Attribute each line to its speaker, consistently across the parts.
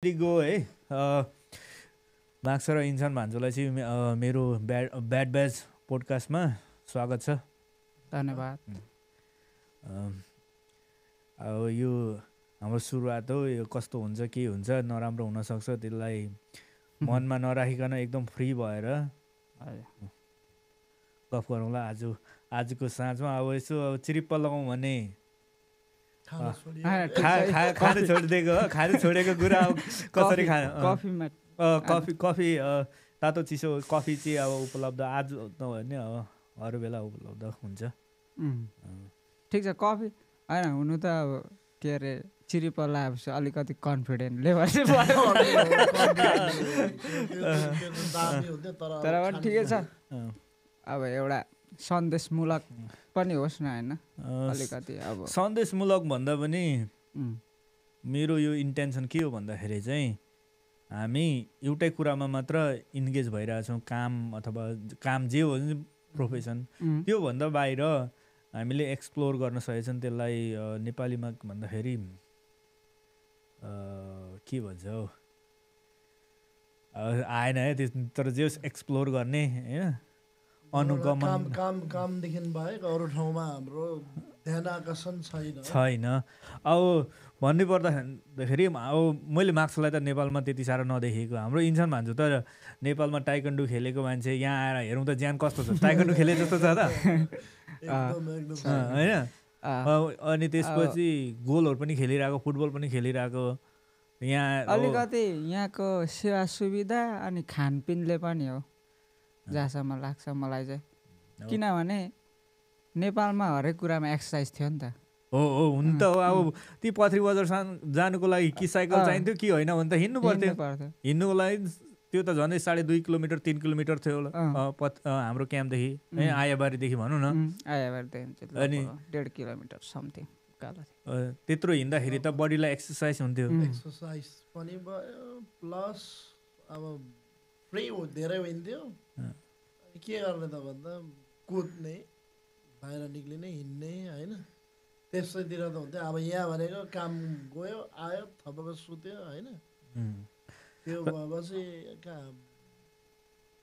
Speaker 1: Go है marks र इन्सान भान्जोलाई चाहिँ मेरो ब्याड ब्याज पोडकास्टमा स्वागत छ।
Speaker 2: धन्यवाद।
Speaker 1: अब यो हाम्रो सुरुवात हो, यो कस्तो हुन्छ के हुन्छ नराम्रो हुनसक्छ, त्यसलाई मनमा नराखिकन एकदम फ्री भएर गफ गरौँला आजको साँझमा। अब यसो चिरिप्प लगाउँ भने खानु छोडेको कुरा कसरी कफी तातो चिसो कफी चाहिँ अब उपलब्ध आज नभए नि अब अरू बेला उपलब्ध हुन्छ।
Speaker 2: ठिक छ, कफी होइन हुनु त अब के अरे चिरिप्प लगाएपछि अलिकति कन्फिडेन्ट लेभल तर पनि ठिकै छ। अब एउटा सन्देशमूलक पनि होस् न, होइन अलिकति अब
Speaker 1: सन्देशमूलक भन्दा पनि मेरो यो इन्टेन्सन के हो भन्दाखेरि चाहिँ हामी एउटै कुरामा मात्र इन्गेज भइरहेछौँ, काम अथवा काम जे हो प्रोफेसन, त्योभन्दा बाहिर हामीले एक्सप्लोर गर्न सकेका छौँ। त्यसलाई नेपालीमा भन्दाखेरि के भन्छ हौ आएन है त्यो, तर जे एक्सप्लोर गर्ने होइन अनुगमन
Speaker 3: कामदेखि बाहेक अरू ठाउँमा हाम्रो ध्यान आकर्षण छैन।
Speaker 1: अब भन्नै पर्दाखेरि अब मैले मार्क्सलाई त नेपालमा त्यति साह्रो नदेखेको, हाम्रो इन्सान भान्जो त नेपालमा ताइक्वान्डो खेलेको मान्छे, यहाँ आएर हेरौँ त ज्यान कस्तो छ, ताइक्वान्डो खेले जस्तो छ त होइन। अनि त्यसपछि गोलहरू पनि खेलिरहेको, फुटबल पनि खेलिरहेको, यहाँ
Speaker 2: अलिकति यहाँको सेवा सुविधा अनि खानपिनले पनि हो जहाँसम्म लाग्छ मलाई चाहिँ। किनभने नेपालमा हरेक कुरामा एक्सर्साइज थियो नि त।
Speaker 1: हो हुन त हो। अब ती पथरी बजार जानुको लागि कि साइकल चाहिन्थ्यो कि होइन भने त हिँड्नु पर्थ्यो। हिँड्नुको लागि त्यो त झन्डै 2.5 किलोमिटर 3 किलोमिटर थियो होला हाम्रो क्याम्पदेखि, आयाबारीदेखि भनौँ न,
Speaker 2: आयाबारीदेखि अनि 1.5 किलोमिटर समथिङ उकालो थियो।
Speaker 1: त्यत्रो हिँड्दाखेरि त बडीलाई एक्सर्साइज हुन्थ्यो।
Speaker 3: एक्सर्साइज पनि भयो प्लस अब फ्री धेरै हिँड्थ्यो। के गर्ने त भन्दा कुद्ने, बाहिर निक्लिने, हिँड्ने होइन, त्यसैतिर त हुन्थ्यो। अब यहाँ भनेको काम गयो आयो थपेको सुत्यो होइन, त्यो भएपछि कहाँ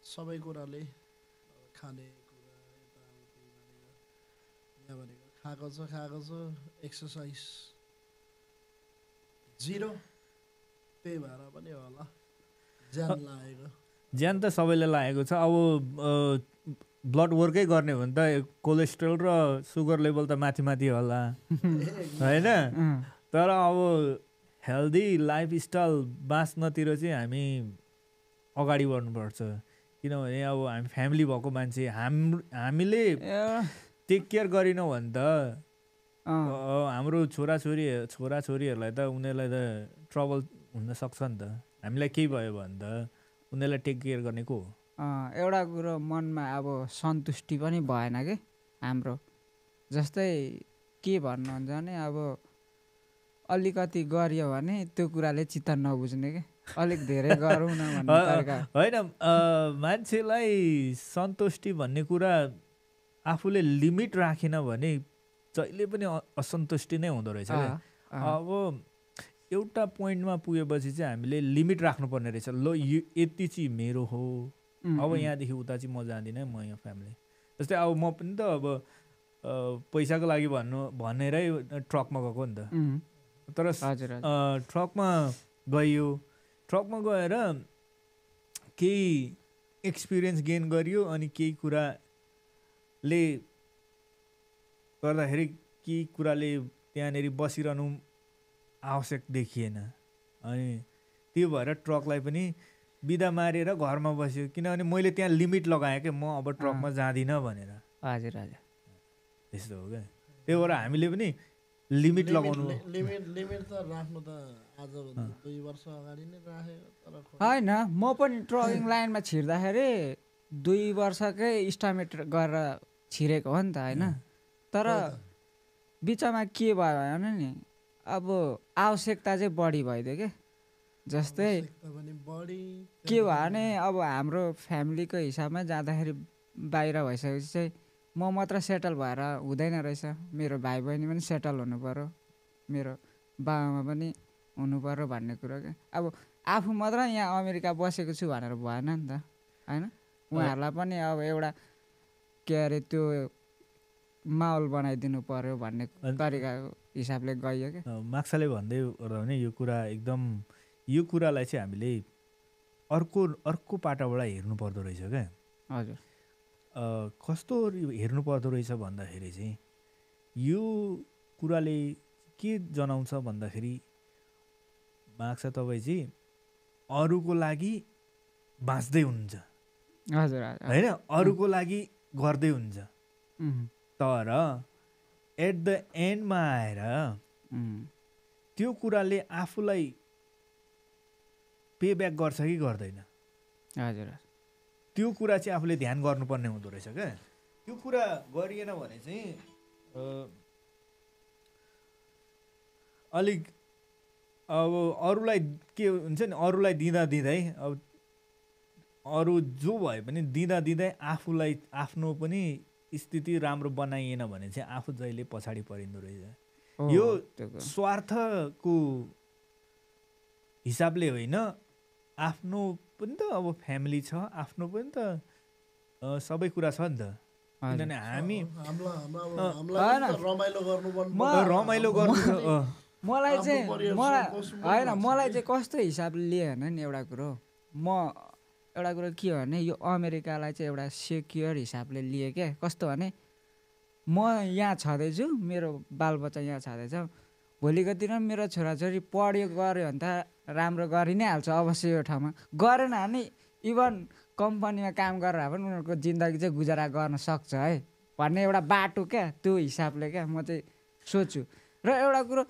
Speaker 3: सबै कुराले खाने कुरा यहाँ भनेको खाएको छ एक्सर्साइज जिरो, त्यही भएर पनि होला ज्यान लागेको।
Speaker 1: ज्यान त सबैले लागेको छ। अब ब्लड वर्कै गर्ने हो भने त कोलेस्ट्रोल र सुगर लेभल त माथि होला होइन। तर अब हेल्दी लाइफस्टाइल बाँच्नतिर चाहिँ हामी अगाडि बढ्नुपर्छ। किनभने अब हामी फ्यामिली भएको मान्छे, हामीले टेक केयर गरेनौँ भने त हाम्रो छोराछोरीहरूलाई त उनीहरूलाई त ट्रबल हुनसक्छ नि त। हामीलाई केही भयो भने त उनीहरूलाई टेक केयर गर्ने को हो?
Speaker 2: एउटा कुरो मनमा अब सन्तुष्टि पनि भएन कि हाम्रो। जस्तै के भन्नुहुन्छ भने अब अलिकति गरियो भने त्यो कुराले चित्त नबुझ्ने कि अलिक धेरै गरौँ न भन्ने तरिका
Speaker 1: होइन। मान्छेलाई सन्तुष्टि भन्ने कुरा आफूले लिमिट राखेन भने जहिले पनि असन्तुष्टि नै हुँदो रहेछ। अब एउटा पोइन्टमा पुगेपछि चाहिँ हामीले लिमिट राख्नुपर्ने रहेछ। ल यति चाहिँ मेरो हो, अब यहाँदेखि उता चाहिँ म जाँदिनँ, म यहाँ फ्यामिली। जस्तै अब म पनि त अब पैसाको लागि भनेरै ट्रकमा गएको नि त। तर ट्रकमा गएर केही एक्सपिरियन्स गेन गरियो, अनि केही कुराले गर्दाखेरि केही कुराले त्यहाँनिर बसिरहनु आवश्यक देखिएन। अनि त्यो भएर ट्रकलाई पनि बिदा मारेर घरमा बस्यो, किनभने मैले त्यहाँ लिमिट लगाएँ कि म अब ट्रकमा जाँदिनँ भनेर।
Speaker 2: हजुर हजुर,
Speaker 1: त्यस्तो हो क्या। त्यही भएर हामीले पनि लिमिट लगाउनु।
Speaker 3: लिमिट त राख्नु त आज 2 वर्ष अगाडि नै राखेको।
Speaker 2: होइन, म पनि ट्रकिङ लाइनमा छिर्दाखेरि 2 वर्षकै इस्टिमेट गरेर छिरेको हो नि त होइन। तर बिचमा के भयो भने नि अब आवश्यकता चाहिँ बढी भइदियो कि। जस्तै के भयो भने अब हाम्रो फ्यामिलीको हिसाबमा जाँदाखेरि बाहिर भइसकेपछि चाहिँ म मात्र सेटल भएर हुँदैन रहेछ, मेरो भाइ बहिनी पनि सेटल हुनु पऱ्यो, मेरो बाबामा पनि हुनु पर्यो भन्ने कुरो क्या अब आफू मात्र यहाँ अमेरिका बसेको छु भनेर भएन नि त होइन उहाँहरूलाई पनि अब एउटा के अरे त्यो माहौल बनाइदिनु पर्यो भन्ने तरिकाको हिसाबले गइयो क्या
Speaker 1: मार्क्सले भन्दै गर्दा भने यो कुरा एकदम यो कुरालाई चाहिँ हामीले अर्को पाटाबाट हेर्नु पर्दो रहेछ क्या
Speaker 2: हजुर
Speaker 1: कस्तो हेर्नु पर्दो रहेछ भन्दाखेरि चाहिँ यो कुराले के जनाउँछ भन्दाखेरि मार्क्स तपाईँ चाहिँ अरूको लागि बाँच्दै हुनुहुन्छ
Speaker 2: हजुर
Speaker 1: होइन अरूको लागि गर्दै हुन्छ तर एट द एन्डमा आएर त्यो कुराले आफूलाई पे ब्याक गर्छ कि गर्दैन
Speaker 2: हजुर
Speaker 1: त्यो कुरा चाहिँ आफूले ध्यान गर्नुपर्ने हुँदो रहेछ क्या त्यो कुरा गरिएन भने चाहिँ अलिक अब अरूलाई के हुन्छ नि अरूलाई दिँदै अब अरू जो भए पनि दिँदै आफूलाई आफ्नो पनि स्थिति राम्रो बनाइएन भने चाहिँ आफू जहिले पछाडि परिँदो रहेछ यो स्वार्थको हिसाबले होइन आफ्नो पनि त अब फ्यामिली छ आफ्नो पनि त सबै कुरा छ नि त किनभने हामी रमाइलो गर्नु
Speaker 2: मलाई चाहिँ कस्तो हिसाबले लिएँ होइन नि एउटा कुरो के हो भने यो अमेरिकालाई चाहिँ एउटा सेक्योर हिसाबले लिएँ क्या कस्तो भने म यहाँ छँदैछु मेरो बालबच्चा यहाँ छँदैछ भोलिको दिनमा मेरो छोराछोरी पढ्यो गऱ्यो भने त राम्रो गरि नै हाल्छ अवश्य यो ठाउँमा गरेन भने इभन कम्पनीमा काम गरेर पनि उनीहरूको जिन्दगी चाहिँ गुजारा गर्न सक्छ है भन्ने एउटा बाटो क्या त्यो हिसाबले क्या म चाहिँ सोच्छु र एउटा कुरो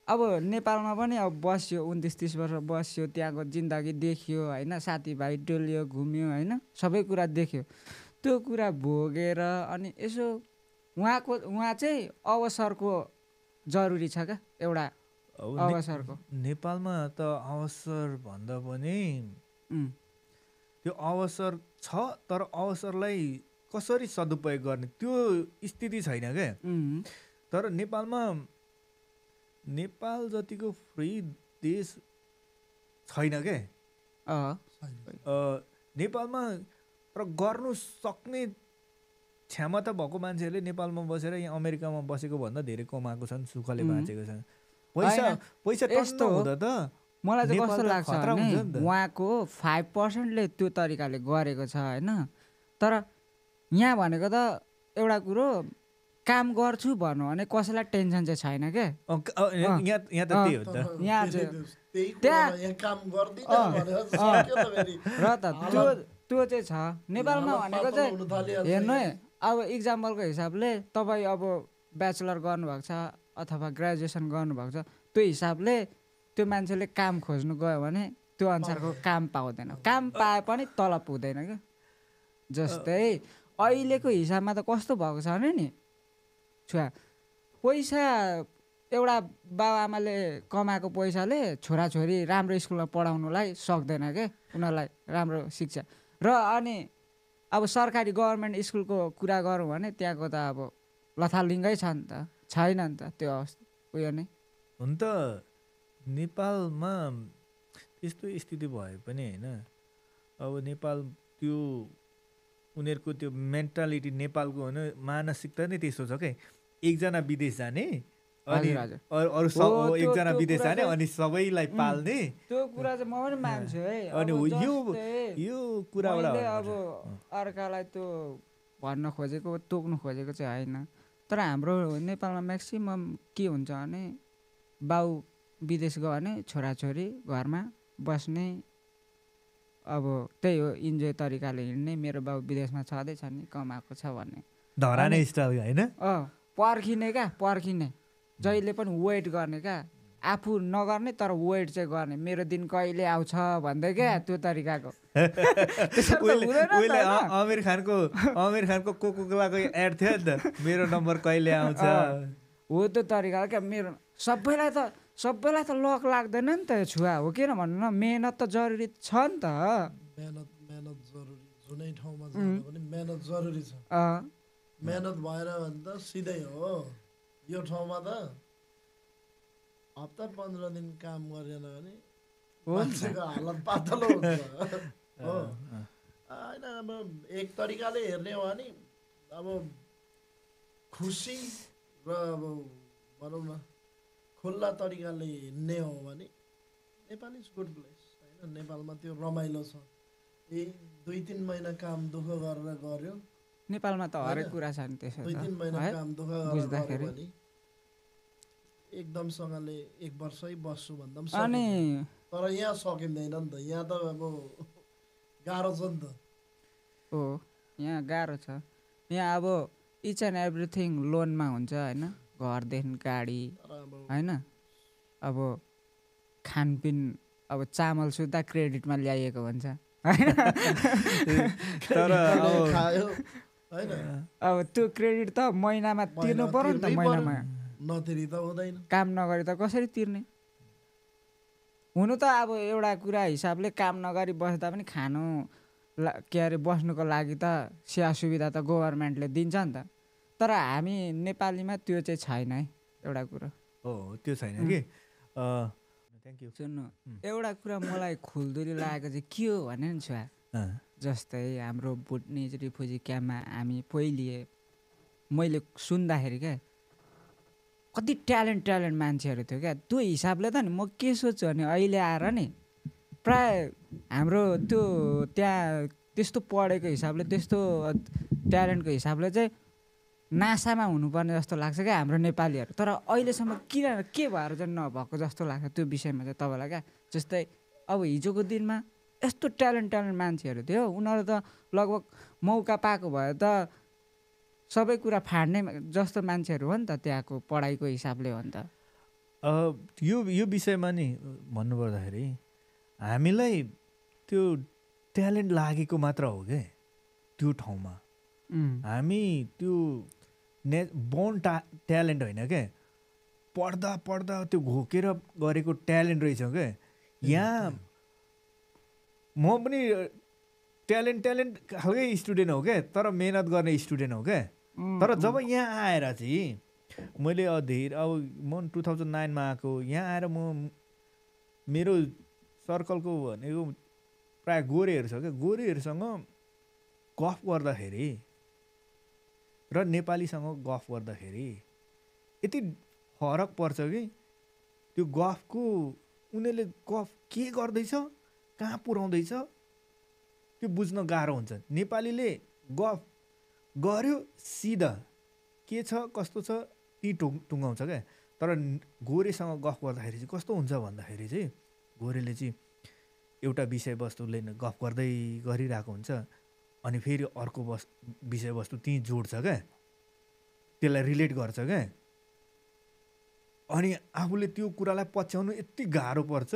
Speaker 2: अब नेपालमा पनि अब बस्यो 29-30 वर्ष बस्यो त्यहाँको जिन्दगी देख्यो होइन साथीभाइ डोल्यो घुम्यो होइन सबै कुरा देख्यो त्यो कुरा भोगेर अनि यसो उहाँ चाहिँ अवसरको जरुरी छ क्या एउटा अवसरको
Speaker 1: नेपालमा त अवसर भन्दा पनि त्यो अवसर छ तर अवसरलाई कसरी सदुपयोग गर्ने त्यो स्थिति छैन क्या तर नेपाल जतिको फ्री देश छैन क्या नेपालमा तर गर्नु सक्ने क्षमता भएको मान्छेहरूले नेपालमा बसेर यहाँ अमेरिकामा बसेको भन्दा धेरै कमाएको छन् सुखले बाँचेको छन् पैसा
Speaker 2: यस्तो
Speaker 1: हुँदा त
Speaker 2: मलाई चाहिँ कस्तो लाग्छ भने उहाँको 5%ले त्यो तरिकाले गरेको छ होइन तर यहाँ भनेको त एउटा कुरो काम गर्छु भन्नु भने कसैलाई टेन्सन चाहिँ छैन क्या
Speaker 1: यहाँ त त्यही हो त
Speaker 2: यहाँ र त त्यो चाहिँ छ नेपालमा भनेको चाहिँ हेर्नु है अब इक्जाम्पलको हिसाबले तपाईँ अब ब्याचलर गर्नुभएको छ अथवा ग्रेजुएसन गर्नुभएको छ त्यो हिसाबले त्यो मान्छेले काम खोज्नु गयो भने त्यो अनुसारको काम पाउँदैन काम पाए पनि तलब हुँदैन क्या जस्तै अहिलेको हिसाबमा त कस्तो भएको छ भने नि छुवा पैसा एउटा बाबुआमाले कमाएको पैसाले छोराछोरी राम्रो स्कुलमा पढाउनुलाई सक्दैन क्या उनीहरूलाई राम्रो शिक्षा र अनि अब सरकारी गभर्मेन्ट स्कुलको कुरा गरौँ भने त्यहाँको त अब लथालिङ्गै छ नि त छैन नि त त्यो अवस्था उयो नै
Speaker 1: हुन त नेपालमा त्यस्तो स्थिति भए पनि होइन अब नेपाल त्यो उनीहरूको त्यो मेन्टालिटी नेपालको होइन मानसिकता नै त्यस्तो छ क्या एकजना विदेश जाने अनि अरू एकजना विदेश जाने अनि सबैलाई पाल्ने
Speaker 2: त्यो कुरा चाहिँ म पनि मान्छु है
Speaker 1: अनि यो कुराबाट
Speaker 2: अब अर्कालाई त्यो भन्न खोजेको तोक्नु खोजेको चाहिँ होइन तर हाम्रो नेपालमा म्याक्सिमम के हुन्छ भने बाउ विदेश गयो भने छोराछोरी घरमा बस्ने अब त्यही हो इन्जोय तरिकाले हिँड्ने मेरो बाउ विदेशमा छँदैछ नि कमाएको छ भन्ने
Speaker 1: धराने स्टाइल होइन
Speaker 2: पर्खिने क्या पर्खिने जहिले पनि वेट गर्ने क्या आफू नगर्ने तर वेट चाहिँ गर्ने मेरो दिन कहिले आउँछ भन्दै क्या त्यो तरिकाको
Speaker 1: आमिर खानको कोकोकोलाको एड थियो नि त मेरो नम्बर कहिले आउँछ
Speaker 2: हो त्यो तरिका क्या मेरो सबैलाई त लक लाग्दैन नि त छुवा हो किन भन्नु न मेहनत त जरुरी छ नि त
Speaker 3: मेहनत जरुरी जुनै ठाउँमा जाँदा पनि मेहनत जरुरी छ मेहनत भएर भने त सिधै हो यो ठाउँमा त हप्ता 15 दिन काम गरेन भने
Speaker 2: हो नि त।
Speaker 3: मान्छेको हालत पातलो हुन्छ हो होइन अब एक तरिकाले हेर्ने हो भने अब खुसी र अब भनौँ न खुल्ला तरिकाले हिँड्ने हो भने नेपाल इज गुड प्लेस होइन नेपालमा त्यो रमाइलो छ यही 2-3 महिना काम दुःख गरेर गऱ्यो
Speaker 2: नेपालमा त हरेक कुरा छ नि त्यसो
Speaker 3: 2-3 महिना
Speaker 2: है
Speaker 3: काम दुःख गरेर
Speaker 2: बुझ्दाखेरि।
Speaker 3: गऱ्यो भने एकदमसँगले 1 वर्षै बस्छु भन्दा पनि
Speaker 2: अनि
Speaker 3: सकिन्छ। तर यहाँ सकिँदैन नि त यहाँ त अब गाह्रो छ नि त
Speaker 2: हो यहाँ गाह्रो छ यहाँ अब इच एन्ड एभ्रिथिङ लोनमा हुन्छ होइन घरदेखि गाडी
Speaker 3: तर अब
Speaker 2: होइन अब खानपिन अब चामल सुत्दा क्रेडिटमा ल्याइएको हुन्छ होइन
Speaker 1: तर अब
Speaker 3: खायो होइन
Speaker 2: अब त्यो क्रेडिट त महिनामा तिर्नु पर्यो नि त
Speaker 3: तिर्नै पर्यो।
Speaker 2: महिनामा
Speaker 3: नतिरी त हुँदैन
Speaker 2: काम नगरी त कसरी तिर्ने हुनु त अब एउटा कुरा हिसाबले काम नगरी बस्दा पनि खानु के अरे बस्नुको लागि त सेवा सुविधा त गभर्मेन्टले दिन्छ नि त तर हामी नेपालीमा त्यो चाहिँ छैन है एउटा कुरा
Speaker 1: हो त्यो छैन कि थ्याङ्क यू
Speaker 2: सुन्नु एउटा कुरा मलाई खुल्दुली लागेको चाहिँ के हो भने नि छुवा जस्तै हाम्रो भुटनिज रिफ्युजी क्याम्पमा हामी पहिले मैले सुन्दाखेरि क्या कति ट्यालेन्ट मान्छेहरू थियो क्या त्यो हिसाबले त नि म के सोच्छु भने अहिले आएर नि प्राय हाम्रो त्यो त्यहाँ त्यस्तो पढेको हिसाबले त्यस्तो ट्यालेन्टको हिसाबले चाहिँ नासामा हुनुपर्ने जस्तो लाग्छ क्या हाम्रो नेपालीहरू तर अहिलेसम्म किन के भएर चाहिँ नभएको जस्तो लाग्छ त्यो विषयमा चाहिँ तपाईँलाई क्या जस्तै अब हिजोको दिनमा यस्तो ट्यालेन्ट मान्छेहरू थियो उनीहरू त लगभग मौका पाएको भए त सबै कुरा फाड्ने जस्तो मान्छेहरू हो नि त त्यहाँको पढाइको हिसाबले हो नि त
Speaker 1: यो विषयमा नि भन्नुपर्दाखेरि हामीलाई त्यो ट्यालेन्ट लागेको मात्र हो क्या त्यो ठाउँमा हामी त्यो बोर्न ट्यालेन्ट होइन क्या पढ्दा पढ्दा त्यो घोकेर गरेको ट्यालेन्ट रहेछ क्या यहाँ म पनि ट्यालेन्ट खालकै स्टुडेन्ट हो क्या तर मेहनत गर्ने स्टुडेन्ट हो क्या तर जब यहाँ आएर चाहिँ मैले धेरै अब म 2009मा आएको यहाँ आएर म मेरो सर्कलको भनेको प्रायः गोरेहरू छ क्या गोरेहरूसँग गफ गर्दाखेरि र नेपालीसँग गफ गर्दाखेरि यति फरक पर्छ कि त्यो गफको उनीहरूले गफ के गर्दैछ कहाँ पुर्याउँदैछ त्यो बुझ्न गाह्रो हुन्छ नेपालीले गफ गर्यो सिधा के छ कस्तो छ ती टुङ्गाउँछ क्या तर गोरेसँग गफ गर्दाखेरि चाहिँ कस्तो हुन्छ भन्दाखेरि चाहिँ गोरेले चाहिँ एउटा विषयवस्तुले गफ गर्दै गरिरहेको हुन्छ अनि फेरि अर्को विषयवस्तु त्यहीँ जोड्छ क्या त्यसलाई रिलेट गर्छ क्या अनि आफूले त्यो कुरालाई पछ्याउनु यति गाह्रो पर्छ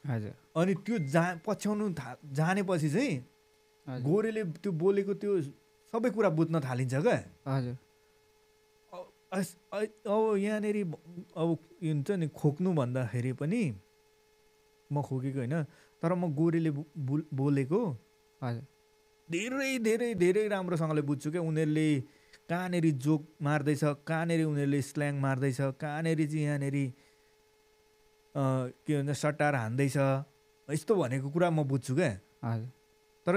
Speaker 2: हजुर
Speaker 1: अनि त्यो पछ्याउनु जानेपछि चाहिँ गोरेले त्यो बोलेको त्यो सबै कुरा बुझ्न थालिन्छ क्या
Speaker 2: हजुर
Speaker 1: अब यहाँनिर अब हुन्छ नि खोक्नु भन्दाखेरि पनि म खोकेको होइन तर म गोरेले बोलेको
Speaker 2: हजुर
Speaker 1: धेरै धेरै धेरै राम्रोसँगले बुझ्छु क्या उनीहरूले कहाँनिर जोक मार्दैछ कहाँनिर उनीहरूले स्ल्याङ मार्दैछ कहाँनिर चाहिँ यहाँनिर के भन्छ सट्टार हान्दैछ यस्तो भनेको कुरा म बुझ्छु क्या
Speaker 2: हजुर
Speaker 1: तर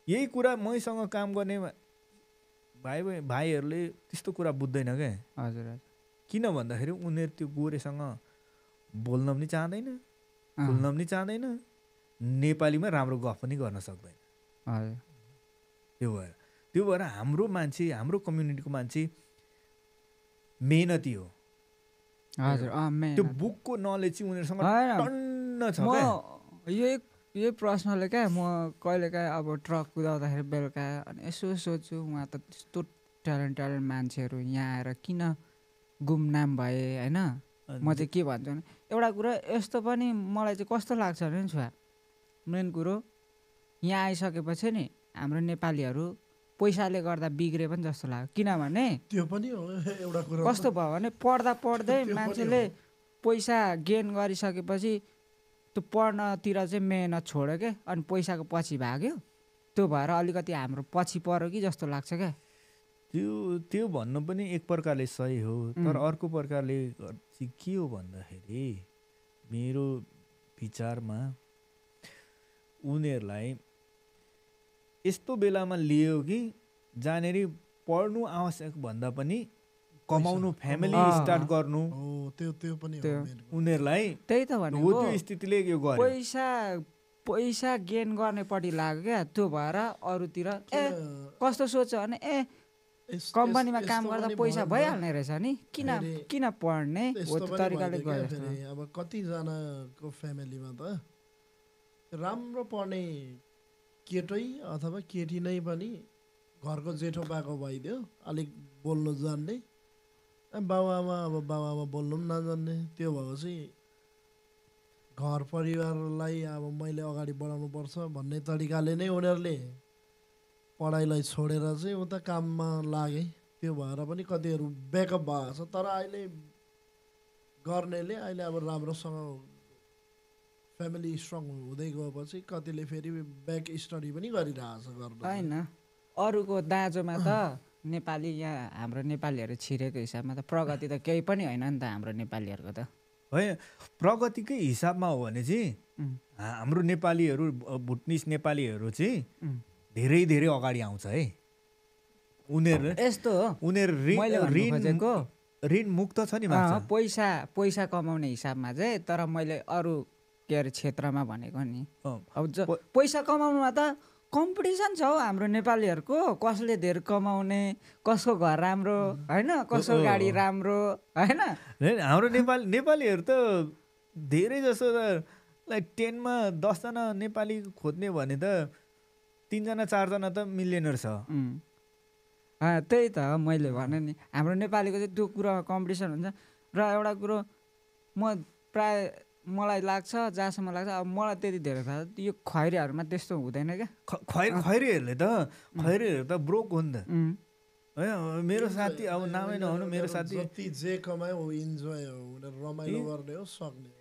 Speaker 1: यही कुरा मैसँग काम गर्ने भाइहरूले त्यस्तो कुरा बुझ्दैन क्या
Speaker 2: हजुर हजुर
Speaker 1: किन भन्दाखेरि उनीहरू त्यो गोरेसँग बोल्न पनि चाहँदैन बोल्न पनि चाहँदैन नेपालीमा राम्रो गफ पनि गर्न सक्दैन
Speaker 2: हजुर
Speaker 1: त्यो भएर हाम्रो मान्छे हाम्रो कम्युनिटीको मान्छे मेहनती हो
Speaker 2: हजुर
Speaker 1: त्यो बुकको नलेज चाहिँ उनीहरूसँग टन्न छ
Speaker 2: क्या यही प्रश्नले क्या म कहिलेकाहीँ अब ट्रक कुदाउँदाखेरि बेलुका अनि यसो सोध्छु उहाँ त त्यस्तो ट्यालेन्ट मान्छेहरू यहाँ आएर किन गुमनाम भए होइन म चाहिँ के भन्छु भने एउटा कुरा यस्तो पनि मलाई चाहिँ कस्तो लाग्छ भने नि छुवा मेन कुरो यहाँ आइसकेपछि नि हाम्रो नेपालीहरू पैसाले गर्दा बिग्रे पनि जस्तो लाग्यो किनभने
Speaker 3: त्यो पनि हो एउटा कुरा
Speaker 2: कस्तो भयो भने पढ्दा पढ्दै मान्छेले पैसा गेन गरिसकेपछि त्यो पढ्नतिर चाहिँ मेहनत छोड्यो क्या अनि पैसाको पछि भाग्यो त्यो भएर अलिकति हाम्रो पछि पर्यो कि जस्तो लाग्छ क्या
Speaker 1: त्यो भन्नु पनि एक प्रकारले सही हो तर अर्को प्रकारले चाहिँ के हो भन्दाखेरि मेरो विचारमा उनीहरूलाई यस्तो बेलामा लियो कि जहाँनिर पढ्नु आवश्यक भन्दा पनि कमाउनु फ्यामिली स्टार्ट गर्नु
Speaker 3: त्यो पनि
Speaker 1: उनीहरूलाई
Speaker 2: त्यही त
Speaker 1: हो
Speaker 2: भनेको
Speaker 1: त्यो स्थितिले यो गर्यो
Speaker 2: पैसा गेन गर्नेपट्टि लाग्यो क्या त्यो भएर अरूतिर कस्तो सोच्छ भने कम्पनीमा काम गर्दा पैसा भइहाल्ने रहेछ नि किन पढ्ने हो त्यो तरिकाले गयो
Speaker 3: अब कतिजनाको फ्यामिलीमा त राम्रो पढ्ने केटै अथवा केटी नै पनि घरको जेठो बाको भइदियो अलिक बोल्नु जान्ने बाबुआमा बोल्नु पनि नजान्ने त्यो भएपछि घर परिवारलाई अब मैले अगाडि बढाउनु पर्छ भन्ने तरिकाले नै उनीहरूले पढाइलाई छोडेर चाहिँ उता काममा लागे त्यो भएर पनि कतिहरू ब्याकअप भएको छ तर अहिले गर्नेले अहिले अब राम्रोसँग फ्यामिली स्ट्रङ हुँदै गएपछि कतिले फेरि ब्याक स्टडी पनि गरिरहेछ गर्नु
Speaker 2: होइन अरूको दाँजोमा त नेपाली यहाँ हाम्रो नेपालीहरू छिरेको हिसाबमा त प्रगति त केही पनि होइन नि त हाम्रो नेपालीहरूको त
Speaker 1: होइन प्रगतिकै हिसाबमा हो भने चाहिँ हाम्रो नेपालीहरू भुटनिस नेपालीहरू चाहिँ धेरै धेरै अगाडि आउँछ है उनीहरू
Speaker 2: यस्तो हो
Speaker 1: उनीहरू ऋण मुक्त छ नि
Speaker 2: पैसा कमाउने हिसाबमा चाहिँ तर मैले अरू के अरे क्षेत्रमा भनेको नि अब पैसा कमाउनुमा त कम्पिटिसन छ हौ हाम्रो नेपालीहरूको कसले धेरै कमाउने कसको घर राम्रो होइन कसको गाडी राम्रो होइन
Speaker 1: हाम्रो नेपालीहरू त धेरै जसो लाइक 10मा 10जना नेपाली खोज्ने भने त 3जना 4जना त मिलियनर छ
Speaker 2: त्यही त मैले भने नि हाम्रो नेपालीको चाहिँ त्यो कुरामा कम्पिटिसन हुन्छ र एउटा कुरो मलाई लाग्छ जहाँसम्म लाग्छ अब मलाई त्यति धेरै थाहा यो खैरीहरूमा त्यस्तो हुँदैन क्या
Speaker 1: खैरीहरू त ब्रोक हो नि त होइन मेरो साथी अब नामै नहुनु मेरो साथी
Speaker 3: जति जे कमायो इन्जोय हो उनीहरू रमाइलो गर्ने हो सक्ने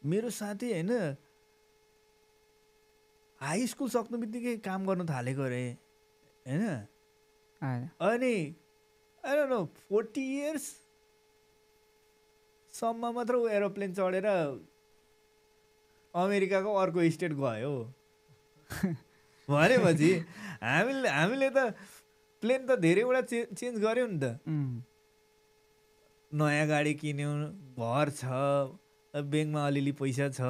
Speaker 1: मेरो साथी होइन हाई स्कुल सक्नु बित्तिकै काम गर्नु थालेको अरे होइन अनि आई डोन्ट नो 40 इयर्स सम्म मात्र ऊ एरोप्लेन चढेर अमेरिकाको अर्को स्टेट गयो भनेपछि हामीले त प्लेन त धेरैवटा चेन्ज गऱ्यौँ नि त नयाँ गाडी किन्यौँ घर छ ब्याङ्कमा अलिअलि पैसा छ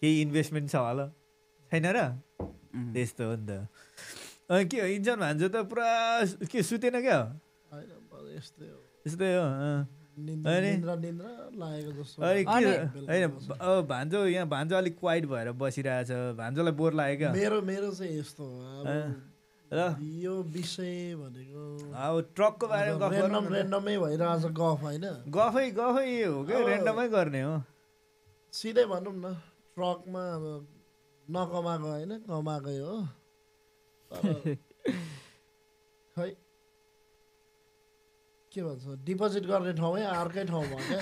Speaker 1: केही इन्भेस्टमेन्ट छ होला छैन र त्यस्तो हो नि त के हो इन्जन भान्जो त पुरा के सुतेन क्या यस्तै हो भान्जो यहाँ भान्जो अलिक क्वाइट भएर बसिरहेछ भान्जोलाई बोर लाग्यो क्या
Speaker 3: मेरो चाहिँ यस्तो यो विषय भनेको
Speaker 1: अब ट्रकको बारेमा
Speaker 3: रेन्डमै भइरहेछ गफ होइन
Speaker 1: गफै हो क्या रेन्डमै गर्ने हो
Speaker 3: सिधै भनौँ न ट्रकमा अब नकमाएको होइन कमाएकै हो खै के भन्छ डिपोजिट गर्ने ठाउँै अर्कै ठाउँ भयो क्या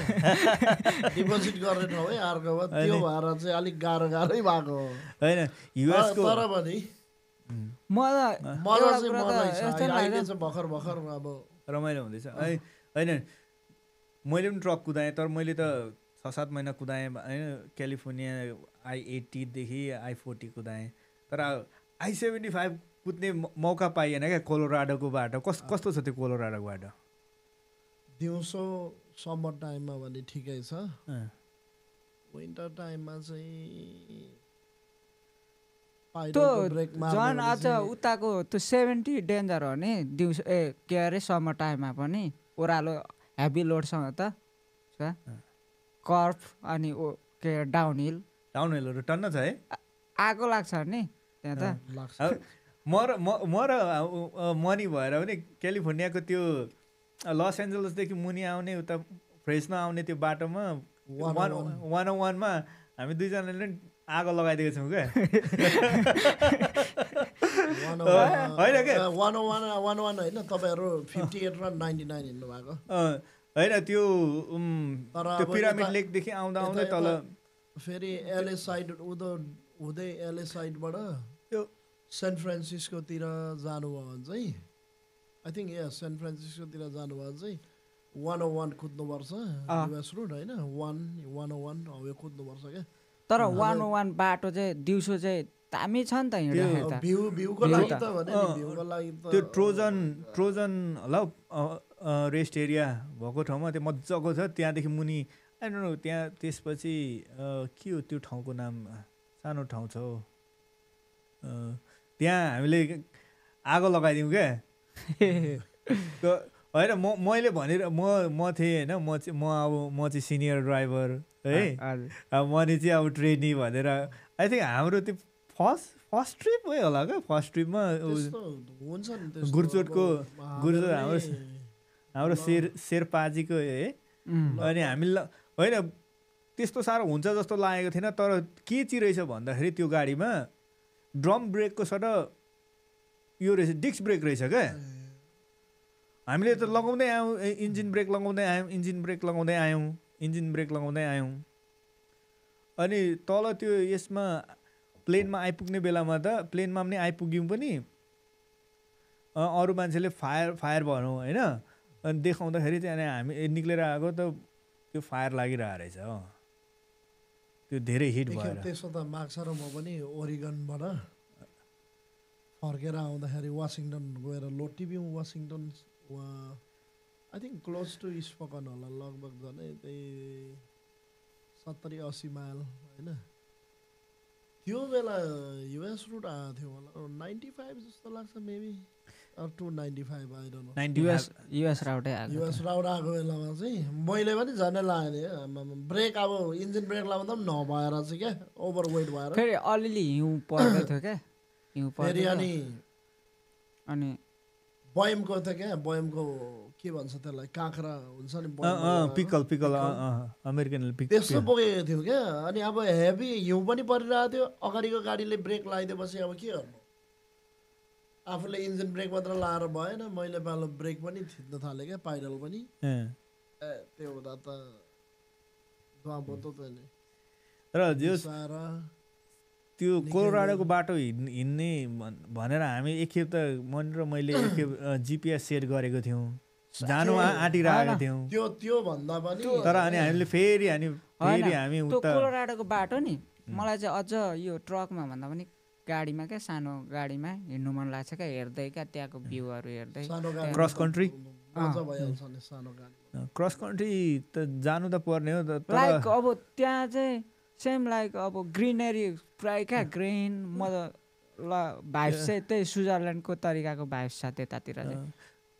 Speaker 3: डिपोजिट गर्ने ठाउँै अर्को भयो त्यो भएर चाहिँ अलिक गाह्रै भएको हो
Speaker 1: होइन युएसको
Speaker 3: तर पनि अहिले चाहिँ भर्खर अब
Speaker 1: रमाइलो हुँदैछ होइन मैले पनि ट्रक कुदाएँ तर मैले त 6-7 महिना कुदाएँ होइन क्यालिफोर्निया I-80 देखि I-40 कुदाएँ तर I-75 कुद्ने मौका पाइएन क्या कोलोराडोको बाटो कस्तो छ त्यो कोलोराडोको बाटो
Speaker 3: दिउँसो समर टाइममा भने ठिकै छ विन्टर टाइममा चाहिँ
Speaker 2: त्यो झन् आज उताको त्यो 70 डेन्जर हो नि दिउँसो के अरे समर टाइममा पनि ओह्रालो हेभी लोडसँग त कर्फ अनि के डाउनहिलहरू
Speaker 1: टन्न छ है
Speaker 2: आगो लाग्छ नि त्यहाँ त
Speaker 1: म र मनी भएर पनि क्यालिफोर्नियाको त्यो लस एन्जलसदेखि मुनि आउने उता फ्रेस्नो आउने त्यो बाटोमा 101 मा हामी दुईजनाले आगो लगाइदिएको छौँ क्या होइन क्या
Speaker 3: 101 होइन तपाईँहरू 58 र 99 हिँड्नु भएको
Speaker 1: होइन त्यो पिरामिड लेकदेखि आउँदै तल
Speaker 3: फेरि एलए साइड हुँदै एलए साइडबाट त्यो सेन फ्रान्सिस्कोतिर जानुभयो भने चाहिँ आई थिङ्क सेन फ्रान्सिस्कोतिर जानुभयो भने चाहिँ 101 कुद्नुपर्छ US रोड होइन 101 हौ यो कुद्नुपर्छ क्या
Speaker 2: तर 101 बाटो चाहिँ दिउँसो चाहिँ दामी छ नि त हिँड्दाखेरि त
Speaker 3: भ्यूको लागि त भने नि भ्यूको लागि त
Speaker 1: त्यो ट्रोजन होला रेस्ट एरिया भएको ठाउँमा त्यो मजाको छ त्यहाँदेखि मुनि आई डोन्ट नो त्यहाँ त्यसपछि के हो त्यो ठाउँको नाम सानो ठाउँ छ हौ त्यहाँ हामीले आगो लगाइदिउँ क्या होइन मैले भनेर म थिएँ होइन म चाहिँ सिनियर ड्राइभर है अब मैले चाहिँ अब ट्रेनी भनेर आई थिङ्क हाम्रो त्यो फर्स्ट ट्रिप होला क्या फर्स्ट ट्रिपमा गुर्जोटको हाम्रो शेर्पाजीको है अनि हामीले होइन त्यस्तो साह्रो हुन्छ जस्तो लागेको थिएन तर के चाहिँ रहेछ भन्दाखेरि त्यो गाडीमा ड्रम ब्रेकको सट्टा यो रहेछ डिस्क ब्रेक रहेछ क्या हामीले त लगाउँदै आयौँ इन्जिन ब्रेक लगाउँदै आयौँ अनि तल त्यो यसमा प्लेनमा आइपुग्ने बेलामा त प्लेनमा पनि आइपुग्यौँ पनि अरू मान्छेले फायर भनौँ होइन अनि देखाउँदाखेरि चाहिँ हामी निक्लेर आएको त त्यो फायर लागिरहेको रहेछ हो त्यो धेरै हिट भएर
Speaker 3: त्यसो त माग्छ र म पनि ओरिगनबाट फर्केर आउँदाखेरि वासिङटन गएर लोटिब्यौँ Washington I think close to spoken होला लगभग झनै त्यही 70-80 माइल होइन त्यो बेला US रुट आएको थियो होला 95 जस्तो लाग्छ maybe 295 I don't know
Speaker 2: US राउटै आएको
Speaker 3: US राउट आएको बेलामा चाहिँ मैले पनि झनै लाग्यो ब्रेक अब इन्जिन ब्रेक लगाउँदा पनि नभएर चाहिँ क्या ओभरवेट भएर
Speaker 2: फेरि अलिअलि हिउँ पर्दै थियो क्या हिउँ
Speaker 3: फेरि
Speaker 2: अनि
Speaker 3: बयमको थियो क्या बयमको के भन्छ त्यसलाई काँक्रा हुन्छ नि
Speaker 1: पिकल अमेरिकन
Speaker 3: त्यस्तो बोकेको थियो क्या अनि अब हेभी हिउँ पनि परिरहेको थियो अगाडिको गाडीले ब्रेक लगाइदिएपछि अब के गर्नु आफूले इन्जिन ब्रेक मात्र लाएर भएन मैले पालो ब्रेक पनि थिच्न थालेँ क्या पाइडल पनि त्यो हुँदा त
Speaker 1: र त्यो कोलोराडोको बाटो हिँड्ने भनेर हामी एकखेप त मैले एकखेप GPS सेट गरेको थियौँ जानु आँटिरहेको थियौँ
Speaker 3: त्यो भन्दा पनि
Speaker 1: तर अनि हामीले फेरि हामी
Speaker 2: कोलोराडोको बाटो नि मलाई चाहिँ अझ यो ट्रकमा भन्दा पनि गाडीमा क्या सानो गाडीमा हिँड्नु मन लाग्छ क्या हेर्दै क्या त्यहाँको भ्यूहरू हेर्दै
Speaker 1: क्रस कन्ट्री त जानु त पर्ने हो
Speaker 2: लाइक अब त्यहाँ चाहिँ सेम लाइक अब ग्रिनरी प्राय क्या ग्रिन भाइब्स चाहिँ त्यही स्विजरल्यान्डको तरिकाको भाइब्स छ त्यतातिर चाहिँ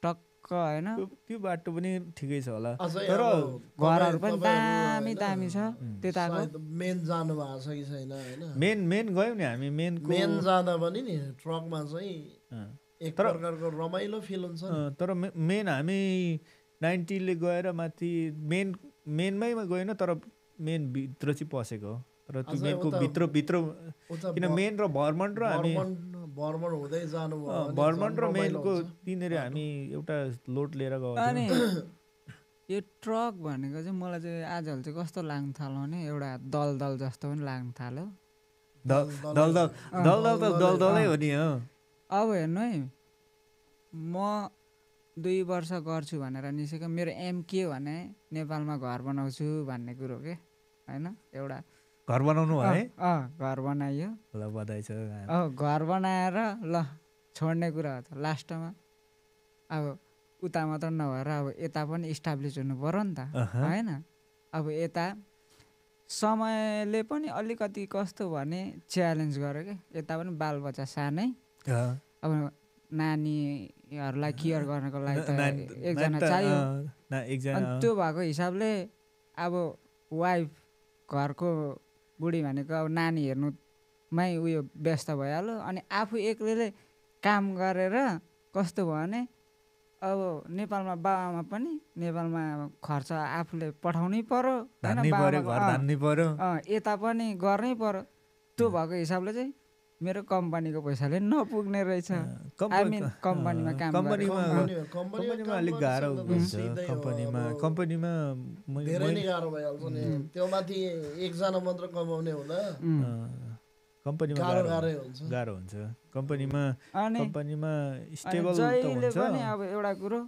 Speaker 2: टक्क होइन
Speaker 1: त्यो बाटो पनि ठिकै छ होला
Speaker 2: तर घरहरू पनि दामी छ त्यताको
Speaker 3: मेन जानु भएको छ कि छैन होइन
Speaker 1: मेन गयौँ नि हामी
Speaker 3: मेन जाँदा पनि नि ट्रकमा चाहिँ एक प्रकारको रमाइलो फिल हुन्छ
Speaker 1: तर मेन हामी 90ले गएर माथि मेनमै गएन तर मेन भित्र चाहिँ पसेको तर त्यो मेनको भित्र किन मेन र भर्मन्ट र हामी
Speaker 3: भर्मन्ट हुँदै जानु
Speaker 1: भर्मन्ट र मेनको तिनीहरू हामी एउटा लोड लिएर गयो
Speaker 2: अनि यो ट्रक भनेको चाहिँ मलाई चाहिँ आजकल चाहिँ कस्तो लाग्न थाल्यो भने एउटा दलदल जस्तो पनि लाग्न थाल्यो
Speaker 1: दलदलै हो नि
Speaker 2: अब हेर्नु है म 2 वर्ष गर्छु भनेर निस्केको मेरो एम के भने नेपालमा घर बनाउँछु भन्ने कुरो के होइन एउटा
Speaker 1: घर बनाउनु है
Speaker 2: घर बनाइयो
Speaker 1: ल बधाई छ
Speaker 2: घर बनाएर ल छोड्ने कुरा हो त लास्टमा अब उता मात्र नभएर अब यता पनि इस्टाब्लिस हुनु पर्यो नि त होइन अब यता समयले पनि अलिकति कस्तो भने च्यालेन्ज गर्यो क्या यता पनि बालबच्चा सानै अब नानीहरूलाई केयर गर्नको लागि त एकजना चाहियो अनि त्यो भएको हिसाबले अब वाइफ घरको बुढी भनेको अब नानी हेर्नुमै उयो व्यस्त भइहाल्यो अनि आफू एक्लैले काम गरेर कस्तो भयो भने अब नेपालमा बाबाआमा पनि नेपालमा खर्च आफूले पठाउनै पर्यो यता पनि गर्नै पर्यो त्यो भएको हिसाबले चाहिँ मेरो कम्पनीको पैसाले नपुग्ने रहेछ कम्पनीमा काम
Speaker 1: कम्पनीमा अलिक गाह्रो हुन्छ कम्पनीमा
Speaker 3: धेरै नै गाह्रो भइहाल्छ नि त्यो माथि एकजना मात्र कमाउने हुँदा
Speaker 1: कम्पनीमा गाह्रो हुन्छ कम्पनीमा स्टेबल
Speaker 2: जहिले पनि अब एउटा कुरो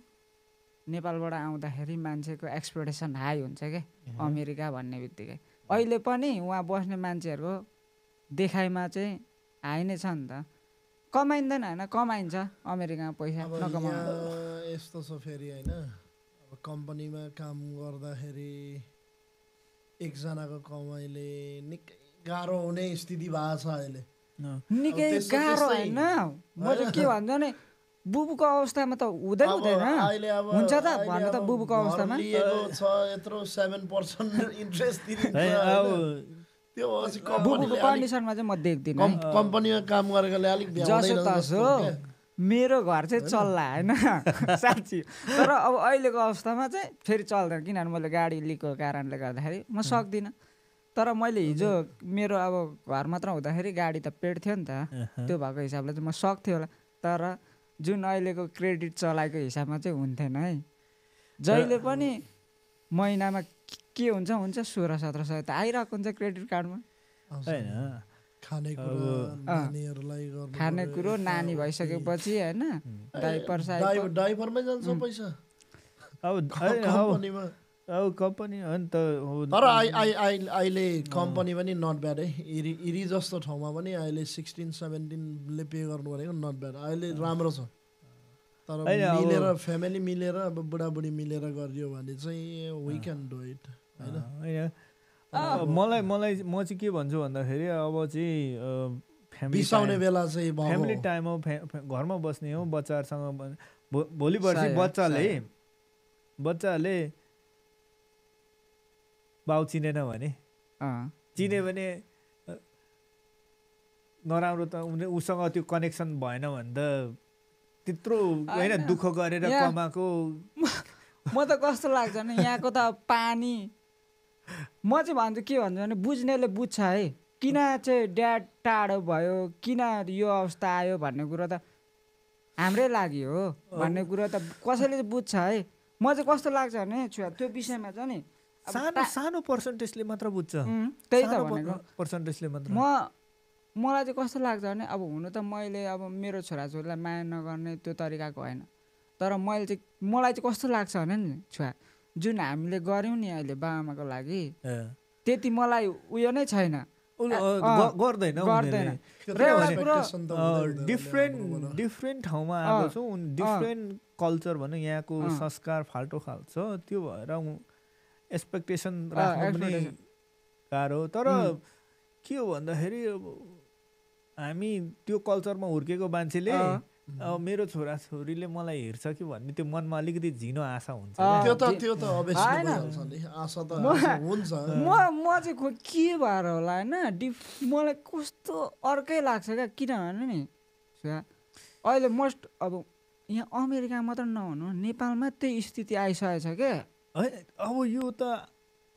Speaker 2: नेपालबाट आउँदाखेरि मान्छेको एक्सपेक्टेसन हाई हुन्छ क्या अमेरिका भन्ने बित्तिकै अहिले पनि उहाँ बस्ने मान्छेहरूको देखाइमा चाहिँ हाई नै छ नि त कमाइँदैन होइन कमाइन्छ अमेरिकामा पैसा
Speaker 3: अब
Speaker 2: नकमाउनु
Speaker 3: यहाँ यस्तो छ फेरि होइन अब कम्पनीमा काम गर्दाखेरि एकजनाको कमाइले निकै गाह्रो हुने स्थिति भएको छ अहिले
Speaker 2: निकै
Speaker 3: त्यस्तो
Speaker 2: गाह्रो
Speaker 3: त्यस्तै।
Speaker 2: होइन म चाहिँ के भन्छु भने बुबुको अवस्थामा त हुँदै
Speaker 3: अब
Speaker 2: हुँदैन
Speaker 3: अहिले अब
Speaker 2: हुन्छ त
Speaker 3: अहिले
Speaker 2: भन्नु त
Speaker 3: अब
Speaker 2: बुबुको
Speaker 3: घर
Speaker 2: अवस्थामा
Speaker 3: लिएको छ यत्रो 7% इन्ट्रेस्ट तिरिन्छ
Speaker 1: है
Speaker 3: होइन?
Speaker 1: अब
Speaker 3: त्यो पछि
Speaker 2: बुबुको
Speaker 3: कम्पनीले अलिक
Speaker 2: कन्डिसनमा चाहिँ म देख्दिनँ है।
Speaker 3: कम्पनीमा काम गरेकोले अलिक भ्याउँदैन
Speaker 2: जसो
Speaker 3: जस्तो
Speaker 2: तसो
Speaker 3: क्या।
Speaker 2: मेरो घर चाहिँ चल्ला होइन साँच्ची तर अब अहिलेको अवस्थामा चाहिँ फेरि चल्दैन किनभने मैले गाडी लिएको कारणले गर्दाखेरि म सक्दिनँ तर मैले हिजो मेरो अब घर मात्र हुँदाखेरि गाडी त पेड थियो नि त त्यो भएको हिसाबले चाहिँ म सक्थेँ होला तर जुन अहिलेको क्रेडिट चलाएको हिसाबमा चाहिँ हुन्थेन है जहिले पनि महिनामा के हुन्छ 16-17 सय त आइरहेको हुन्छ क्रेडिट कार्डमा
Speaker 1: होइन
Speaker 3: खानेकुरा नानीहरूलाई गर्नु
Speaker 2: खानेकुरो नानी भइसकेपछि होइन डाइपर
Speaker 3: डाइपरमै जान्छ पैसा
Speaker 1: अब होइन, अब
Speaker 3: कम्पनीमा
Speaker 1: अब कम्पनी हो नि त
Speaker 3: तर अहिले कम्पनी पनि नट ब्याड है इरी जस्तो ठाउँमा पनि अहिले 16-17ले पे गर्नु भनेको नट ब्याड अहिले राम्रो छ तर मिलेर फ्यामिली मिलेर अब बुढाबुढी मिलेर गरियो भने चाहिँ वी क्यान डु इट होइन
Speaker 1: मलाई म चाहिँ के भन्छु भन्दाखेरि अब चाहिँ
Speaker 3: बिसाउने बेला चाहिँ
Speaker 1: फ्यामिली टाइम हो घरमा बस्ने हो बच्चाहरूसँग भोलि पर्सि बच्चाहरूले बाउ चिनेन भने चिने भने नराम्रो त उसँग त्यो कनेक्सन भएन भने त त्यत्रो होइन दुःख गरेर कमाएको
Speaker 2: म त कस्तो लाग्छ भने यहाँको त पानी म चाहिँ भन्छु के भन्छु भने बुझ्नेले बुझ्छ है किन चाहिँ ड्याड टाढो भयो किन यो अवस्था आयो भन्ने कुरो त हाम्रै लागि हो भन्ने कुरो त कसैले चाहिँ बुझ्छ है म चाहिँ कस्तो लाग्छ भने त्यो विषयमा चाहिँ नि
Speaker 1: सानो पर्सेन्टेजले मात्र बुझ्छ
Speaker 2: त्यही त भनेको
Speaker 1: पर्सेन्टेजले मात्र
Speaker 2: मलाई चाहिँ कस्तो लाग्छ भने अब हुनु त मैले अब मेरो छोराछोरीलाई माया नगर्ने त्यो तरिकाको होइन तर मलाई चाहिँ कस्तो लाग्छ भने नि जुन हामीले गऱ्यौँ नि अहिले बाबाआमाको लागि त्यति मलाई उयो नै छैन
Speaker 1: गर्दैन डिफ्रेन्ट ठाउँमा आएको छौँ डिफ्रेन्ट कल्चर भनौँ यहाँको संस्कार फाल्टो खाल्छ त्यो भएर एक्सपेक्टेसन राख्नु पनि गाह्रो तर के हो भन्दाखेरि हामी त्यो कल्चरमा हुर्केको मान्छेले मेरो छोराछोरीले मलाई हेर्छ कि भन्ने त्यो मनमा अलिकति झिनो आशा हुन्छ
Speaker 3: त्यो त आशा त हुन्छ
Speaker 2: म चाहिँ के भएर होला होइन मलाई कस्तो अर्कै लाग्छ क्या किनभने नि अहिले मोस्ट अब यहाँ अमेरिका मात्र नहुनु नेपालमा त्यही स्थिति आइसकेको छ क्या
Speaker 1: अब यो त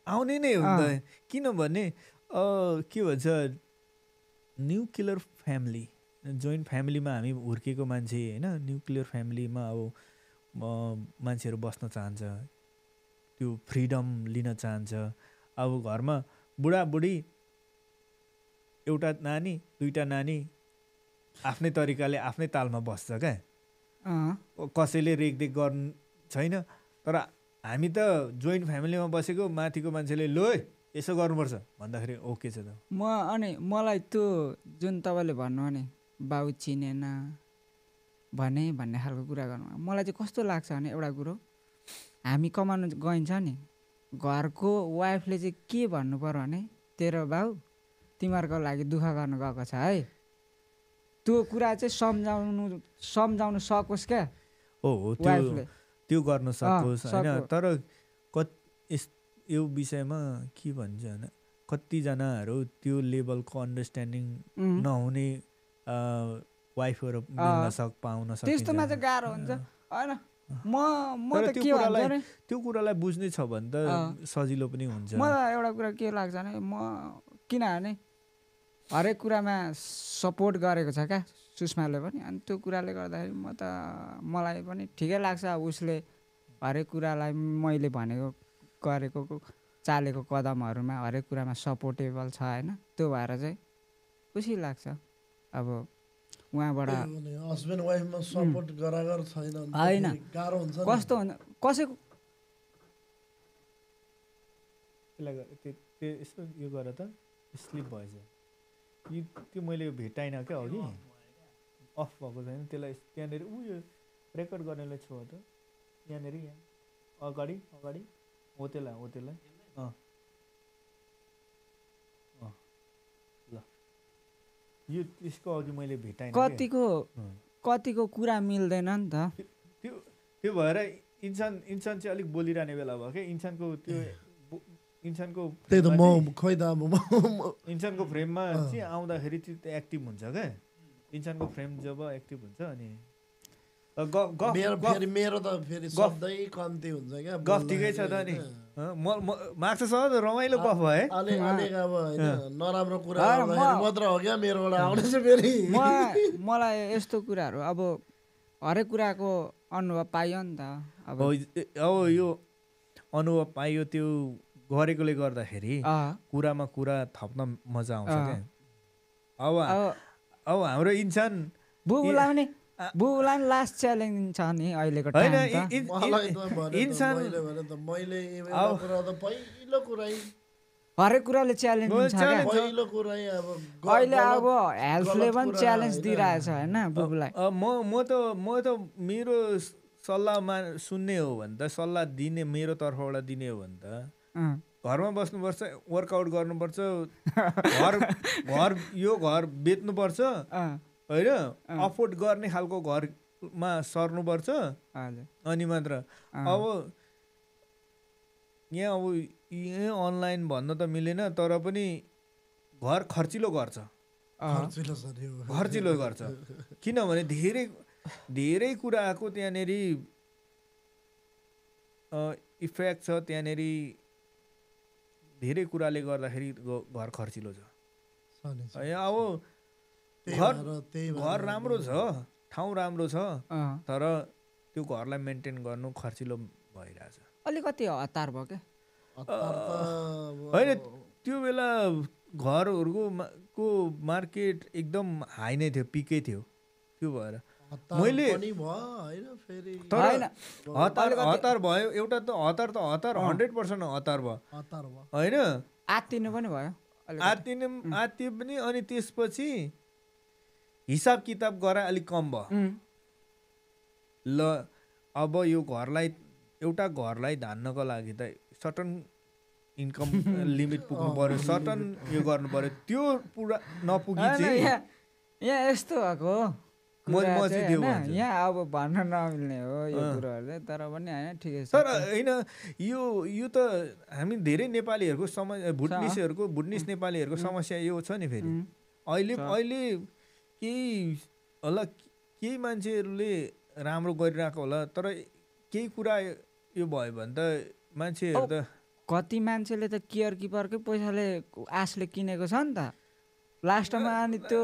Speaker 1: आउने नै हो नि त किनभने के भन्छ न्युक्लियर फ्यामिली जोइन्ट फ्यामिलीमा हामी हुर्केको मान्छे होइन न्युक्लियर फ्यामिलीमा अब मान्छेहरू बस्न चाहन्छ त्यो फ्रिडम लिन चाहन्छ अब घरमा बुढाबुढी एउटा नानी दुईवटा नानी आफ्नै तरिकाले आफ्नै तालमा बस्छ क्या कसैले रेखदेख गर्नु छैन तर हामी त जोइन्ट फ्यामिलीमा बसेको माथिको मान्छेले लो यसो गर्नुपर्छ भन्दाखेरि ओके छ त
Speaker 2: अनि मलाई त्यो जुन तपाईँले भन्नु नि बाउ चिनेन भन्ने खालको कुरा गर्नु मलाई चाहिँ कस्तो लाग्छ भने एउटा कुरो हामी कमाउनु गइन्छ नि घरको वाइफले चाहिँ के भन्नु पर्यो भने तेरो बाउ तिमीहरूको लागि दुःख गर्नु गएको छ है त्यो कुरा चाहिँ सम्झाउनु सकोस् क्या वाइफले
Speaker 1: त्यो गर्न सकोस् होइन तर यो विषयमा के भन्छ भने कतिजनाहरू त्यो लेभलको अन्डरस्ट्यान्डिङ नहुने वाइफहरू पाउन सक्छ
Speaker 2: त्यस्तोमा चाहिँ गाह्रो हुन्छ होइन
Speaker 1: त्यो कुरालाई बुझ्ने छ भने त सजिलो पनि हुन्छ
Speaker 2: मलाई एउटा कुरा के लाग्छ भने किनभने हरेक कुरामा सपोर्ट गरेको छ क्या सुषमाले पनि अनि त्यो कुराले गर्दाखेरि मलाई पनि ठिकै लाग्छ उसले हरेक कुरालाई मैले भनेको गरेको चालेको कदमहरूमा हरेक कुरामा सपोर्टेबल छ होइन त्यो भएर चाहिँ खुसी लाग्छ अब उहाँबाट
Speaker 3: हस्बेन्ड वाइफमा सपोर्ट गरागर छैन भने त
Speaker 2: होइन।
Speaker 3: फेरि गाह्रो हुन्छ नि।
Speaker 2: कस्तो हुन्छ कसैको
Speaker 1: त्यसलाई त्यो यस्तो यो गर त स्लिप भएछ त्यो मैले भेटाइनँ क्या अघि अफ भएको छैन त्यसलाई त्यहाँनिर उयो रेकर्ड गर्नेलाई छो त यहाँनिर यहाँ अगाडि अगाडि हो त्यसलाई अँ अँ ल यो त्यसको अघि मैले भेटाइनँ
Speaker 2: कतिको कुरा मिल्दैन नि त।
Speaker 1: त्यो भएर इन्सान चाहिँ अलिक बोलिरहने बेला भयो क्या इन्सानको
Speaker 3: त्यही त म खोइ त अब
Speaker 1: इन्सानको फ्रेममा चाहिँ आउँदाखेरि त्यो एक्टिभ हुन्छ क्या इन्सानको फ्रेम जब एक्टिभ हुन्छ अनि
Speaker 3: मेरो त फेरि शब्दै कम्ती हुन्छ क्या
Speaker 1: गफ ठिकै छ त नि मार्क्ससँग त रमाइलो गफ भयो है
Speaker 3: अलिक अब होइन नराम्रो कुरा मात्र हो क्या मेरोबाट आउने चाहिँ फेरि
Speaker 2: मलाई यस्तो कुराहरू अब हरेक कुराको अनुभव पाइयो नि त। अब
Speaker 1: यो अनुभव पाइयो त्यो गरेकोले गर्दाखेरि कुरामा कुरा थप्न मजा आउँछ क्या। अब हाम्रो इन्सान
Speaker 2: बुबुलाई पनि लास्ट च्यालेन्ज छ नि अहिलेको
Speaker 1: इन्सान
Speaker 3: पहिलो कुरै
Speaker 2: हरेक कुराले च्यालेन्ज छ क्या।
Speaker 3: पहिलो कुरै अब
Speaker 2: अहिले अब हेल्थले पनि च्यालेन्ज दिइरहेछ होइन बुबुलाई।
Speaker 1: म त मेरो सल्लाहमा सुन्ने हो भने त सल्लाह दिने मेरो तर्फबाट दिने हो भने त घरमा बस्नुपर्छ वर्कआउट गर्नुपर्छ घर बेच्नुपर्छ होइन अफोर्ड गर्ने खालको घरमा सर्नुपर्छ अनि मात्र अब यहाँ अनलाइन भन्न त मिलेन तर पनि घर खर्चिलो गर्छ किनभने धेरै कुराको त्यहाँनिर इफेक्ट छ त्यहाँनिर धेरै कुराले गर्दाखेरि घर खर्चिलो छ। अब घर राम्रो छ ठाउँ राम्रो छ तर त्यो घरलाई मेन्टेन गर्नु खर्चिलो भइरहेछ।
Speaker 2: अलिकति हतार भयो क्या
Speaker 1: होइन त्यो बेला घरहरूको मार्केट एकदम हाई नै थियो पिकै थियो त्यो भएर मैले हतार भयो एउटा त हतार 100% हतार भयो होइन
Speaker 2: आत्तिनु पनि भयो
Speaker 1: आत्तियो पनि अनि त्यसपछि हिसाब किताब गरा अलिक कम भयो ल अब यो एउटा घरलाई धान्नको लागि त सर्टन इन्कम लिमिट पुग्नु पर्यो सर्टन यो गर्नु पर्यो त्यो पुरा नपुगी चाहिँ
Speaker 2: यहाँ यस्तो भएको यहाँ अब भन्न नमिल्ने हो यो कुरोहरू तर पनि होइन ठिकै छ।
Speaker 1: तर होइन यो त हामी धेरै नेपालीहरूको भुटनिस नेपालीहरूको समस्या यो छ नि फेरि अहिले केही मान्छेहरूले राम्रो गरिरहेको होला तर केही कुरा यो भयो भने त मान्छेहरू त
Speaker 2: कति मान्छेले त केयर किपरकै पैसाले आशले किनेको छ नि त लास्टमा अनि त्यो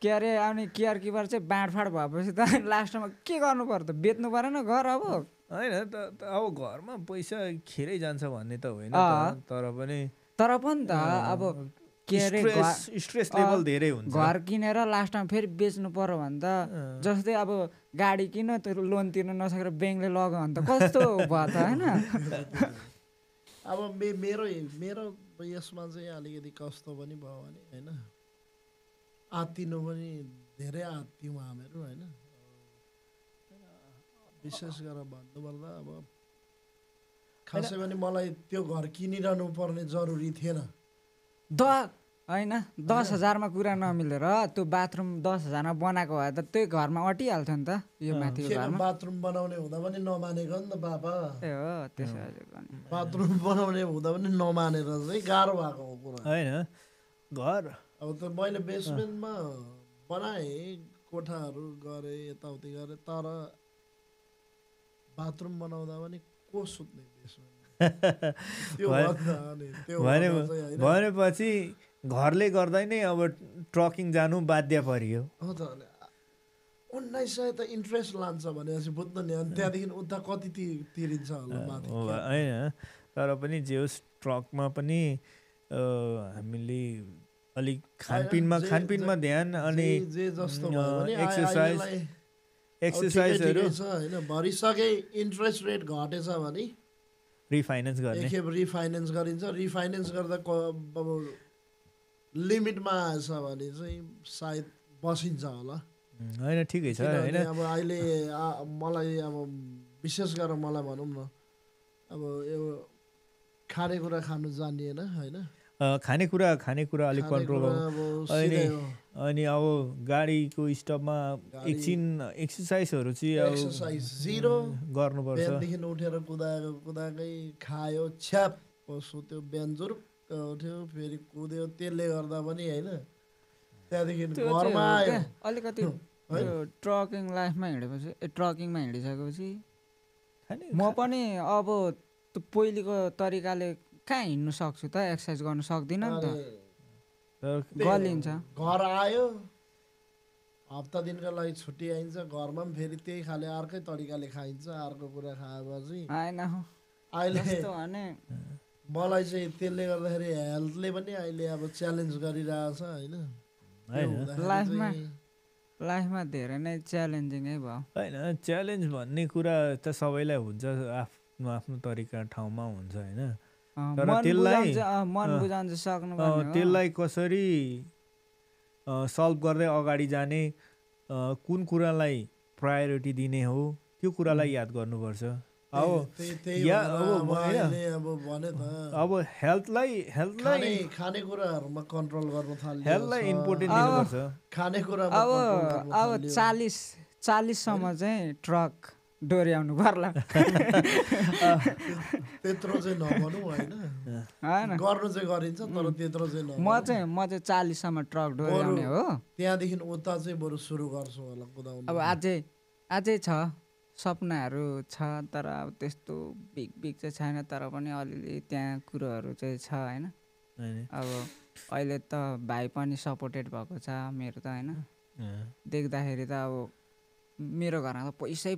Speaker 2: के अरे अनि केयर किपर चाहिँ बाँडफाँड भएपछि त लास्टमा के गर्नु पर्यो त बेच्नु परेन घर अब
Speaker 1: होइन अब घरमा पैसा खेरै जान्छ भन्ने त होइन तर पनि
Speaker 2: त अब के अरे
Speaker 1: स्ट्रेस लेभल धेरै हुन्छ
Speaker 2: घर किनेर लास्टमा फेरि बेच्नु पर्यो भने त जस्तै अब गाडी किन त्यो लोन तिर्नु नसकेर ब्याङ्कले लग्यो भने त कस्तो भयो त होइन।
Speaker 3: अब मेरो यसमा चाहिँ अलिकति कस्तो पनि भयो भने होइन आत्तिनु पनि धेरै आत्तियौँ हामीहरू होइन विशेष गरेर भन्नुपर्दा अब खासै पनि मलाई त्यो घर किनिरहनु पर्ने जरुरी थिएन
Speaker 2: होइन 10,000मा कुरा नमिलेर त्यो बाथरुम 10,000मा बनाएको भए त त्यही घरमा अटिहाल्थ्यो नि त यो माथिको घरमा।
Speaker 3: बाथरुम बनाउने हुँदा पनि नमानेको नि त बाबा
Speaker 2: ए हो त्यसो
Speaker 3: बाथरुम बनाउने हुँदा पनि नमानेर चाहिँ गाह्रो भएको हो कुरा
Speaker 1: होइन घर
Speaker 3: अब त मैले बेसमेन्टमा बनाएँ कोठाहरू गरेँ यताउति गरेँ तर बाथरुम बनाउँदा पनि को सुत्ने बेसमेन्टमा
Speaker 1: भनेपछि घरले गर्दै नै अब ट्रकिङ जानु बाध्य परियो।
Speaker 3: 1900 त इन्ट्रेस्ट लान्छ भनेपछि बुझ्नु नि अनि त्यहाँदेखि उता कति तिरिन्छ होला माथि
Speaker 1: होइन तर पनि जे होस् ट्रकमा पनि हामीले अलिक खानपिनमा ध्यान अनि
Speaker 3: जे जस्तो भयो भने
Speaker 1: एक्सर्साइज
Speaker 3: अहिलेलाई
Speaker 1: एक्सर्साइजहरू
Speaker 3: ठिकै छ होइन भरिसके इन्ट्रेस्ट रेट घटेछ भने
Speaker 1: रिफाइनेन्स गर्ने
Speaker 3: एकखेप रिफाइनेन्स गरिन्छ रिफाइनेन्स गर्दा अब लिमिटमा आएछ भने चाहिँ सायद बसिन्छ होला
Speaker 1: होइन ठिकै छ होइन
Speaker 3: किनभने अब अहिले मलाई अब विशेष गरेर मलाई भनौँ न अब यो खानेकुरा खानु जानिएन होइन
Speaker 1: खानेकुरा अलिक कन्ट्रोल अनि अब गाडीको स्टपमा एकछिन एक्सर्साइजहरू चाहिँ अब
Speaker 3: एक्सर्साइज जिरो
Speaker 1: गर्नुपर्छ
Speaker 3: बिहानदेखि उठेर कुदाएकै खायो छ्याप सुत्यो बिहान जुरुक्क उठ्यो फेरि कुद्यो त्यसले गर्दा पनि होइन त्यहाँदेखि घरमा आयो
Speaker 2: अलिकति ट्रकिङ लाइफमा हिँडेपछि ट्रकिङमा हिँडिसकेपछि म पनि अब त्यो पहिलेको तरिकाले कहाँ हिँड्नु सक्छु त एक्सर्साइज गर्नु सक्दिनँ नि त गलिन्छ
Speaker 3: घर आयो हप्ता दिनको लागि छुट्टी आइन्छ घरमा पनि फेरि त्यही खाले अर्कै तरिकाले खाइन्छ अर्को कुरा खाएपछि
Speaker 2: आएन
Speaker 3: अहिले मलाई चाहिँ त्यसले गर्दाखेरि हेल्थले पनि अहिले अब च्यालेन्ज गरिरहेछ होइन
Speaker 2: लाइफमा धेरै नै च्यालेन्जिङै भयो
Speaker 1: होइन च्यालेन्ज भन्ने कुरा त सबैलाई हुन्छ आफ्नो आफ्नो तरिका ठाउँमा हुन्छ होइन तर त्यसलाई कसरी सल्भ गर्दै अगाडि जाने कुन कुरालाई प्रायोरिटी दिने हो त्यो कुरालाई याद गर्नुपर्छ अब हेल्थलाई
Speaker 3: खानेकुराहरूमा कन्ट्रोल गर्न थाल्यो
Speaker 1: हेल्थलाई इम्पोर्टेन्ट दिनुपर्छ
Speaker 3: खानेकुरामा
Speaker 2: अब 40 सम्म चाहिँ ट्रक डोर्याउनु पर्ला
Speaker 3: त्यत्रो चाहिँ नभनौँ होइन गर्नु चाहिँ गरिन्छ तर त्यत्रो चाहिँ
Speaker 2: म चाहिँ 40 सम्म ट्रक डोर्याउने हो
Speaker 3: त्यहाँदेखि उता चाहिँ बरु सुरु गर्छु होला कुदाउनु
Speaker 2: अब अझै छ सपनाहरू छ तर अब त्यस्तो बिग चाहिँ छैन तर पनि अलिअलि त्यहाँ कुरोहरू चाहिँ छ होइन अब अहिले त भाइ पनि सपोर्टेड भएको छ मेरो त होइन देख्दाखेरि त अब मेरो घरमा त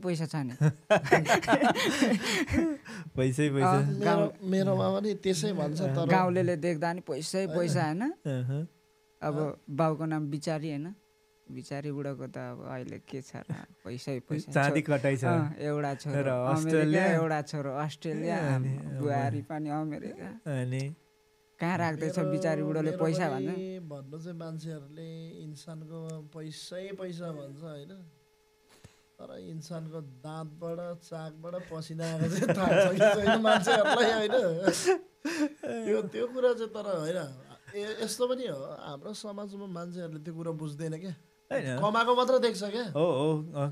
Speaker 2: पैसा छ नि
Speaker 1: पैसा
Speaker 3: मेरोमा पनि त्यसै भन्छ तर
Speaker 2: गाउँले देख्दा नि पैसा होइन अब बाउको नाम बिचारी होइन बिचारी बुढाको त अब अहिले के छ र पैसा
Speaker 1: चाँदी कटाइ छ
Speaker 2: एउटा छोरो अमेरिका एउटा छोरो अस्ट्रेलिया बुहारी पनि अमेरिका अनि कहाँ राख्दैछ बिचारी बुढोले पैसा भन्नु
Speaker 3: चाहिँ मान्छेहरूले इन्सानको पैसा भन्छ होइन तर इन्सानको दाँतबाट चाकबाट पसिना आएको चाहिँ थाहा छैन मान्छेहरूलाई होइन त्यो कुरा चाहिँ तर होइन यस्तो पनि हो हाम्रो समाजमा मान्छेहरूले त्यो कुरा बुझ्दैन क्या कमाएको मात्र देख्छ क्या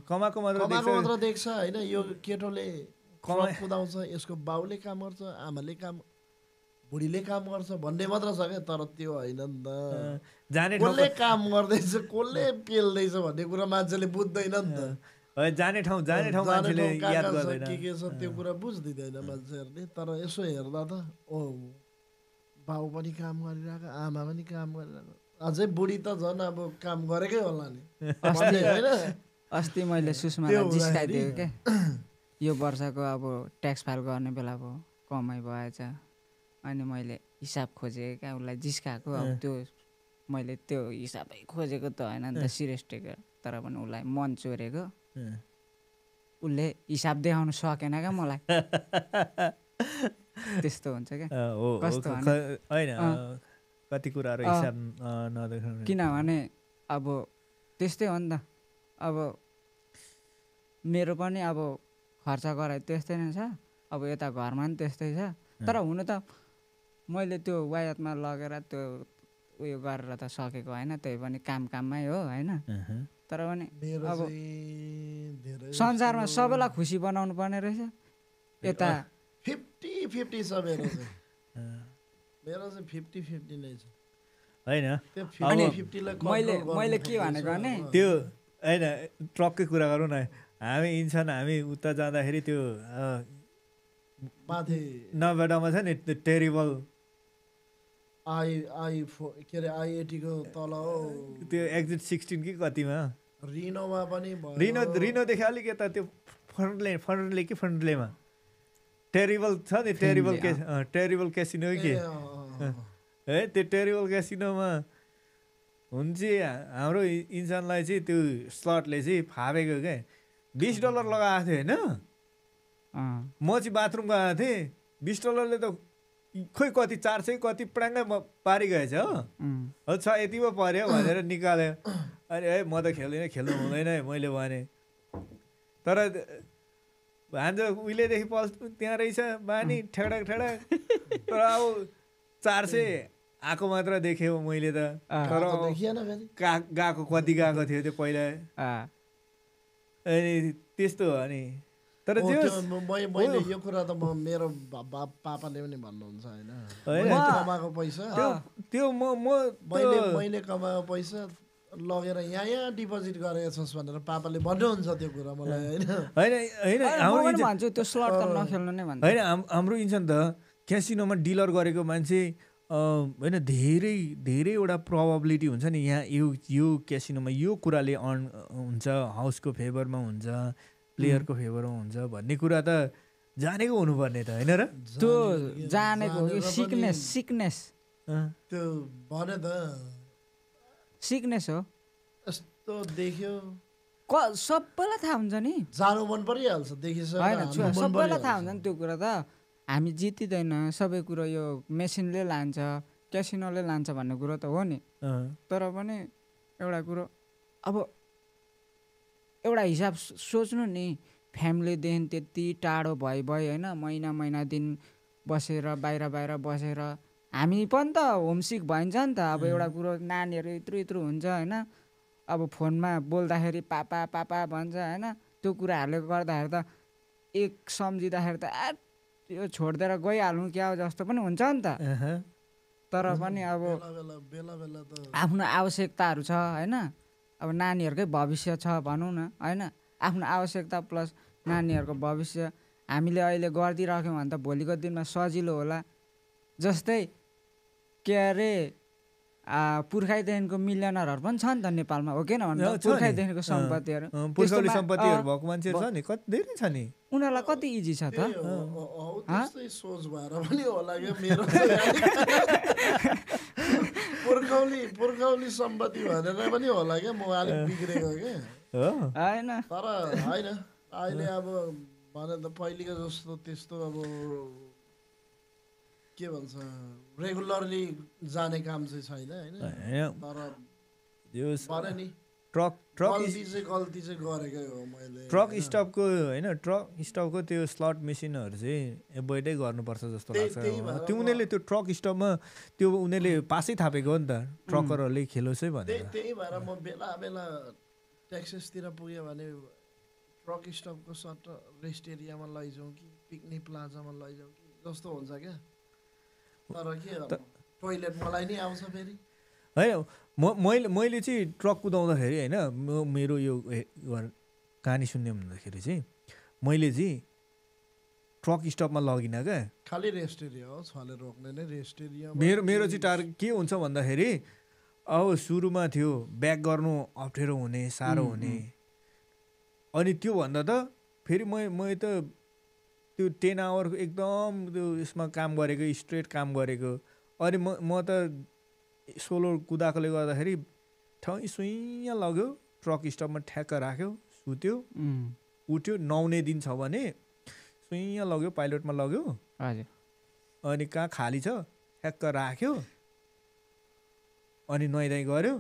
Speaker 1: कमाएको
Speaker 3: मात्र देख्छ होइन यो केटोले कुदाउँछ यसको बाउले काम गर्छ आमाले काम बुढीले काम गर्छ भन्ने मात्र छ क्या तर त्यो होइन नि त कसले काम गर्दैछ कसले पेल्दैछ भन्ने कुरा मान्छेले बुझ्दैन नि त
Speaker 1: जाने ठाउँ मान्छेले याद गर्दैन
Speaker 3: के छ त्यो कुरा बुझ्दिँदैन मान्छेहरूले तर यसो हेर्दा त बाउ पनि काम गरिरहेको आमा पनि काम गरिरहेको अझै बुढी त झन् अब काम गरेकै होला नि
Speaker 2: अस्ति मैले सुषमालाई जिस्काइदिएको क्या यो वर्षको अब ट्याक्स फाइल गर्ने बेलाको कमाइ भएछ अनि मैले हिसाब खोजेँ क्या उसलाई जिस्काएको अब त्यो मैले त्यो हिसाबै खोजेको त होइन नि त सिरियस टेकर तर पनि उसलाई मन चोरेको उसले हिसाब देखाउनु सकेन क्या मलाई त्यस्तो हुन्छ क्या कस्तो
Speaker 1: होइन कति कुराहरू हिसाब नदेखाउने
Speaker 2: किनभने अब त्यस्तै हो नि त अब मेरो पनि अब खर्च गराइ त्यस्तै नै छ अब यता घरमा पनि त्यस्तै छ तर हुनु त मैले त्यो वायतमा लगेर त्यो उयो गरेर त सकेको होइन त्यही पनि काममै हो होइन तर पनि अब संसारमा सबैलाई खुसी बनाउनु पर्ने रहेछ यता
Speaker 3: 50-50 छ मेरो चाहिँ 50-50 नै छ
Speaker 1: होइन
Speaker 2: मैले के भनेको भने
Speaker 1: त्यो होइन ट्रककै कुरा गरौँ न हामी उता जाँदाखेरि त्यो
Speaker 3: माथि
Speaker 1: नभेडामा छ नि टेरिबल
Speaker 3: I-80 को तल हो
Speaker 1: त्यो एक्जिट 16 कि कतिमा
Speaker 3: रिनोमा पनि
Speaker 1: रिनोदेखि अलिक यता त्यो फ्रन्टलेमा टेरिबल छ नि टेरिबल क्यासिनो के है त्यो टेरिबल क्यासिनोमा हुन्छ हाम्रो इन्सानलाई चाहिँ त्यो स्लटले चाहिँ फापेको क्या $20 लगाएको थियो होइन म चाहिँ बाथरुम गएको थिएँ $20 त खोइ कति 400 कति प्राङ्गै पारि गएछ हो छ यति पो पर्यो भनेर निकाल्यो अनि म त खेल्दिनँ खेल्नु हुँदैन है मैले भने तर भान्ज उहिलेदेखि त्यहाँ रहेछ बानी ठेडक तर अब 400 आएको मात्र देखेँ मैले त तर गएको कति गएको थियो त्यो पहिला अनि त्यस्तो हो नि तर
Speaker 3: मैले यो कुरा त मेरो पापाले पनि भन्नुहुन्छ होइन कमाएको पैसा
Speaker 1: त्यो
Speaker 3: मैले कमाएको पैसा लगेर यहाँ डिपोजिट गरेको छस् भनेर पापाले भन्नुहुन्छ त्यो कुरा मलाई होइन
Speaker 1: हाम्रो इन्सान त क्यासिनोमा डिलर गरेको मान्छे होइन धेरैवटा प्रोबेबिलिटी हुन्छ नि यहाँ यो क्यासिनोमा यो कुराले अर्न हुन्छ हाउसको फेभरमा हुन्छ प्लेयरको फेभरमा हुन्छ भन्ने कुरा त जानेको हुनुपर्ने त होइन र
Speaker 2: त्यो जानेको सिकनेस
Speaker 3: त्यो भने त
Speaker 2: सिकनेस हो
Speaker 3: यस्तो देख्यो
Speaker 2: सबैलाई थाहा हुन्छ नि
Speaker 3: जानु मन परिहाल्छ
Speaker 2: होइन सबैलाई थाहा हुन्छ नि त्यो कुरा त हामी जितिँदैन सबै कुरो यो मेसिनले लान्छ क्यासिनोले लान्छ भन्ने कुरो त हो नि तर पनि एउटा कुरो अब एउटा हिसाब सोच्नु नि फ्यामिलीदेखि त्यति टाढो भइ होइन महिना दिन बसेर बाहिर बसेर हामी पनि त होमसिक भइन्छ नि त अब एउटा कुरो नानीहरू यत्रो हुन्छ होइन अब फोनमा बोल्दाखेरि पापा भन्छ होइन त्यो कुराहरूले गर्दाखेरि त एक सम्झिँदाखेरि त यो छोडिदिएर गइहाल्नु क्या जस्तो पनि हुन्छ नि त तर पनि अब आफ्नो आवश्यकताहरू छ होइन अब नानीहरूकै भविष्य छ भनौँ न होइन आफ्नो आवश्यकता प्लस नानीहरूको भविष्य हामीले अहिले गरिदिइराख्यौँ भने त भोलिको दिनमा सजिलो होला जस्तै के अरे पुर्खाइदेखिको मिलियनरहरू पनि छ नि त नेपालमा हो किन भन्नु पुर्खाइदेखिको सम्पत्तिहरू
Speaker 1: भएको मान्छेहरू छ नि कति धेरै छ नि
Speaker 2: उनीहरूलाई कति इजी छ त
Speaker 3: सोच भएर पनि होला क्या मेरो पुर्खौली सम्पत्ति भनेर पनि होला क्या म अलिक बिग्रेको क्या
Speaker 2: होइन
Speaker 3: तर होइन अहिले अब भने त पहिलेको जस्तो त्यस्तो अब के भन्छ रेगुलरली जाने काम चाहिँ छैन होइन तर भने नि गल्ती चाहिँ गरेकै हो मैले
Speaker 1: ट्रक स्टपको होइन ट्रक स्टपको त्यो स्लट मेसिनहरू चाहिँ एभोइडै गर्नुपर्छ जस्तो लाग्छ त्यो उनीहरूले त्यो ट्रक स्टपमा त्यो उनीहरूले पासै थापेको हो नि त ट्रकरहरूले खेलोस् है भने
Speaker 3: त्यही भएर म बेला टेक्सासतिर पुग्यो भने ट्रक स्टपको सट रेस्ट एरियामा लैजाउँ कि पिकनिक प्लाजामा लैजाउँ कि जस्तो हुन्छ क्या तर के टोइलेट मलाई नि आउँछ फेरि
Speaker 1: होइन मैले चाहिँ ट्रक कुदाउँदाखेरि होइन मेरो यो कहानी सुन्ने भन्दाखेरि चाहिँ मैले चाहिँ ट्रक स्टपमा लगिनँ क्या
Speaker 3: खालि रेस्ट एरिया हो छले रोक्ने नै रेस्ट एरिया
Speaker 1: मेरो चाहिँ टार्गेट के हुन्छ भन्दाखेरि अब सुरुमा थियो ब्याक गर्नु अप्ठ्यारो हुने साह्रो हुने अनि त्योभन्दा त फेरि मैले त त्यो 10 आवरको एकदम त्यो यसमा काम गरेको स्ट्रेट काम गरेको अनि म त सोलो कुदाएकोले गर्दाखेरि ठाउँ सुइँ लग्यो ट्रक स्टपमा ठ्याक्क राख्यो सुत्यो उठ्यो नुहाउने दिन छ भने सुइँ लग्यो पाइलटमा लग्यो अनि कहाँ खाली छ ठ्याक्क राख्यो अनि नुहाइदाइ गऱ्यो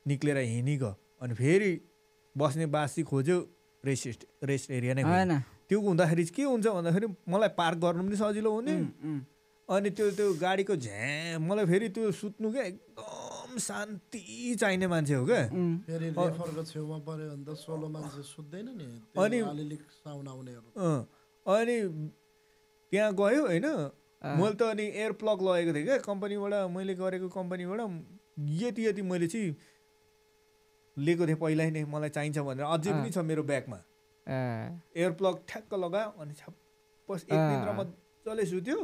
Speaker 1: निक्लेर हिँडिगयो अनि फेरि बस्ने बासी खोज्यो रेस्ट एरिया नै त्यो हुँदाखेरि के हुन्छ भन्दाखेरि मलाई पार्क गर्नु पनि सजिलो हुने अनि त्यो गाडीको मलाई फेरि त्यो सुत्नु क्या एकदम शान्ति चाहिने मान्छे हो क्या
Speaker 3: फेरि रेफरको छेउमा पर्यो भने त सोलो मान्छे सुत्दैन नि अनि साउन्ड आउनेहरू
Speaker 1: अनि त्यहाँ गयो होइन मैले त अनि एयर प्लग लगेको थिएँ क्या कम्पनीबाट मैले गरेको कम्पनीबाट यति मैले चाहिँ लिएको थिएँ पहिल्यै नै मलाई चाहिन्छ भनेर अझै पनि छ मेरो ब्यागमा एयर प्लग ठ्याक्क लगायो अनि छप्पस एक दिनमा मजाले सुत्यो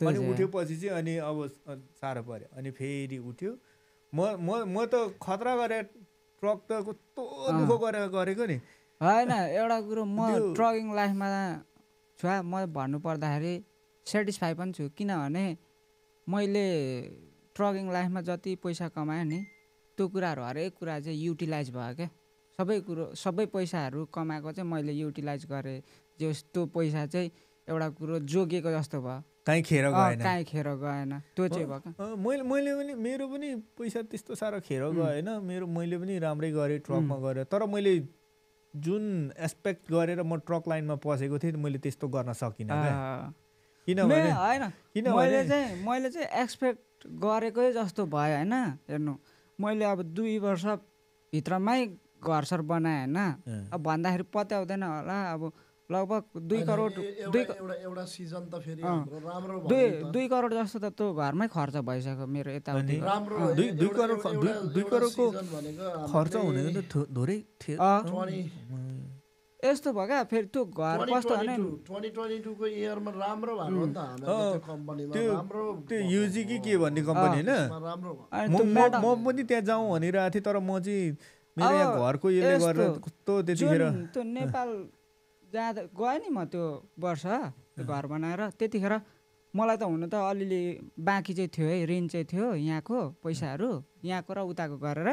Speaker 1: अनि उठ्यो पछि चाहिँ अनि अब साह्रो पर्यो अनि फेरि उठ्यो म त खतरा गरेर ट्रक त कस्तो दुःख गरेर गरेको नि
Speaker 2: होइन एउटा कुरो म ट्रकिङ लाइफमा म भन्नु पर्दाखेरि सेटिस्फाई पनि छु किनभने मैले ट्रकिङ लाइफमा जति पैसा कमायो नि त्यो कुराहरू हरेक कुरा चाहिँ युटिलाइज भयो क्या सबै पैसाहरू कमाएको चाहिँ मैले युटिलाइज गरेँ त्यो पैसा चाहिँ एउटा कुरो जोगिएको जस्तो भयो
Speaker 1: कहीँ खेर
Speaker 2: गएन त्यो चाहिँ भयो
Speaker 1: मैले पनि मेरो पनि पैसा त्यस्तो साह्रो खेर गएन मैले पनि राम्रै गरेँ ट्रकमा गरेँ तर मैले जुन एस्पेक्ट गरेर म ट्रक लाइनमा पसेको थिएँ मैले त्यस्तो गर्न सकिनँ
Speaker 2: किनभने मैले चाहिँ एक्सपेक्ट गरेकै जस्तो भयो होइन हेर्नु मैले अब 2 वर्षभित्रमै घरसर बनाएँ होइन अब भन्दाखेरि पत्याउँदैन होला अब लगभग 2 करोड
Speaker 3: एउटा सिजन त फेरि हाम्रो राम्रो
Speaker 2: 2 करोड जस्तो त त्यो घरमै खर्च भइसक्यो मेरो यताउति
Speaker 1: 2 करोडको खर्च भनेको त थोरै
Speaker 2: यस्तो भयो क्या फेरि त्यो घर कस्तो भने
Speaker 3: 2022 को इयरमा राम्रो भएको नि त हाम्रो कम्पनीमा राम्रो
Speaker 1: त्यो युजी के भन्ने कम्पनी हैन म पनि त्यहाँ जाउँ भनिरहेको थिएँ तर म चाहिँ मेरो यहाँ घरको यसले गरेर कस्तो त्यतिखेर
Speaker 2: त्यो नेपाल जाँदा गएँ नि म त्यो वर्ष घर बनाएर त्यतिखेर मलाई त हुनु त अलिअलि बाँकी चाहिँ थियो है ऋण चाहिँ थियो यहाँको पैसाहरू यहाँको र उताको गरेर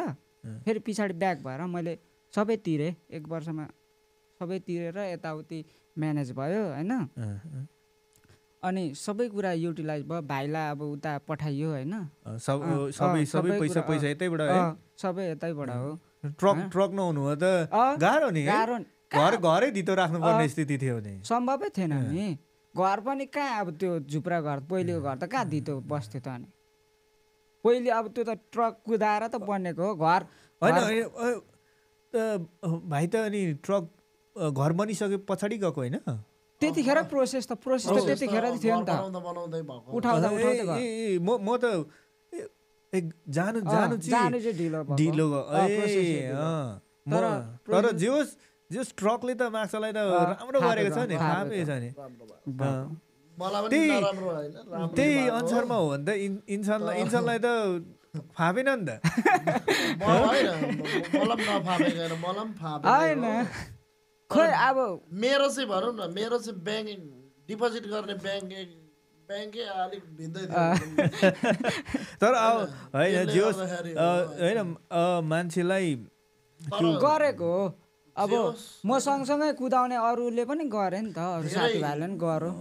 Speaker 2: फेरि पछाडि ब्याक भएर मैले सबै तिरेँ 1 वर्षमा सबै तिरेर यताउति म्यानेज भयो होइन अनि सबै कुरा युटिलाइज भयो भाइलाई अब उता पठाइयो होइन
Speaker 1: सबै पैसा यतैबाट
Speaker 2: सबै यतैबाट हो
Speaker 1: ट्रक नहुनु हो त गाह्रो नि घरै धितो राख्नुपर्ने स्थिति थियो नि
Speaker 2: सम्भवै थिएन नि घर पनि कहाँ अब त्यो झुप्रा घर पहिलेको घर त कहाँ धितो बस्थ्यो त अनि पहिले अब त्यो त ट्रक कुदाएर त बनेको हो घर
Speaker 1: होइन भाइ त अनि ट्रक घर बनिसके पछाडि गएको होइन
Speaker 2: त्यतिखेर प्रोसेस त त्यतिखेर थियो नि त उठाउँदा
Speaker 1: म त जानु
Speaker 2: चाहिँ
Speaker 1: ढिलो तर जे ट्रकले त माक्सलाई त राम्रो गरेको छ नि खापै छ नि त्यही अनुसारमा हो भने त इन्सानलाई त फापेन नि त
Speaker 2: खोइ अब
Speaker 3: मेरो चाहिँ भनौँ न मेरो चाहिँ ब्याङ्क डिपोजिट गर्ने ब्याङ्कै अलिक भिन्दै
Speaker 1: तर अब होइन जे होस् होइन मान्छेलाई
Speaker 2: गरेको हो अब म सँगसँगै कुदाउने अरूले पनि गरे नि त अरू साथीभाइले पनि गरो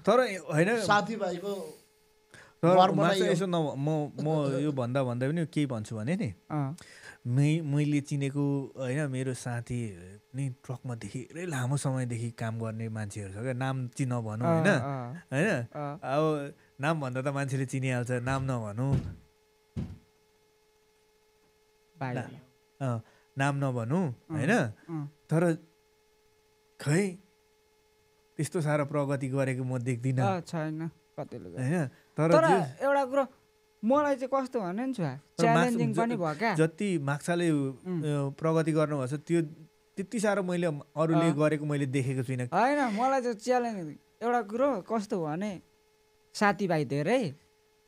Speaker 1: तर होइन
Speaker 3: साथीभाइको
Speaker 1: यसो म यो भन्दा पनि केही भन्छु भने नि मैले चिनेको होइन मेरो साथी नि ट्रकमा धेरै लामो समयदेखि काम गर्ने मान्छेहरू छ क्या नाम चाहिँ नभनौँ होइन अब नाम भन्दा त मान्छेले चिनिहाल्छ नाम नभनौँ नाम नभनौँ होइन तर खै त्यस्तो साह्रो प्रगति गरेको म देख्दिनँ
Speaker 2: छैन कतिले
Speaker 1: होइन तर
Speaker 2: एउटा कुरो मलाई चाहिँ कस्तो भने नि च्यालेन्जिङ पनि भयो क्या
Speaker 1: जति माक्साले प्रगति गर्नुभएको छ त्यो त्यति साह्रो मैले अरूले गरेको मैले देखेको छुइनँ
Speaker 2: होइन मलाई चाहिँ च्यालेन्ज एउटा कुरो कस्तो भयो भने साथीभाइ धेरै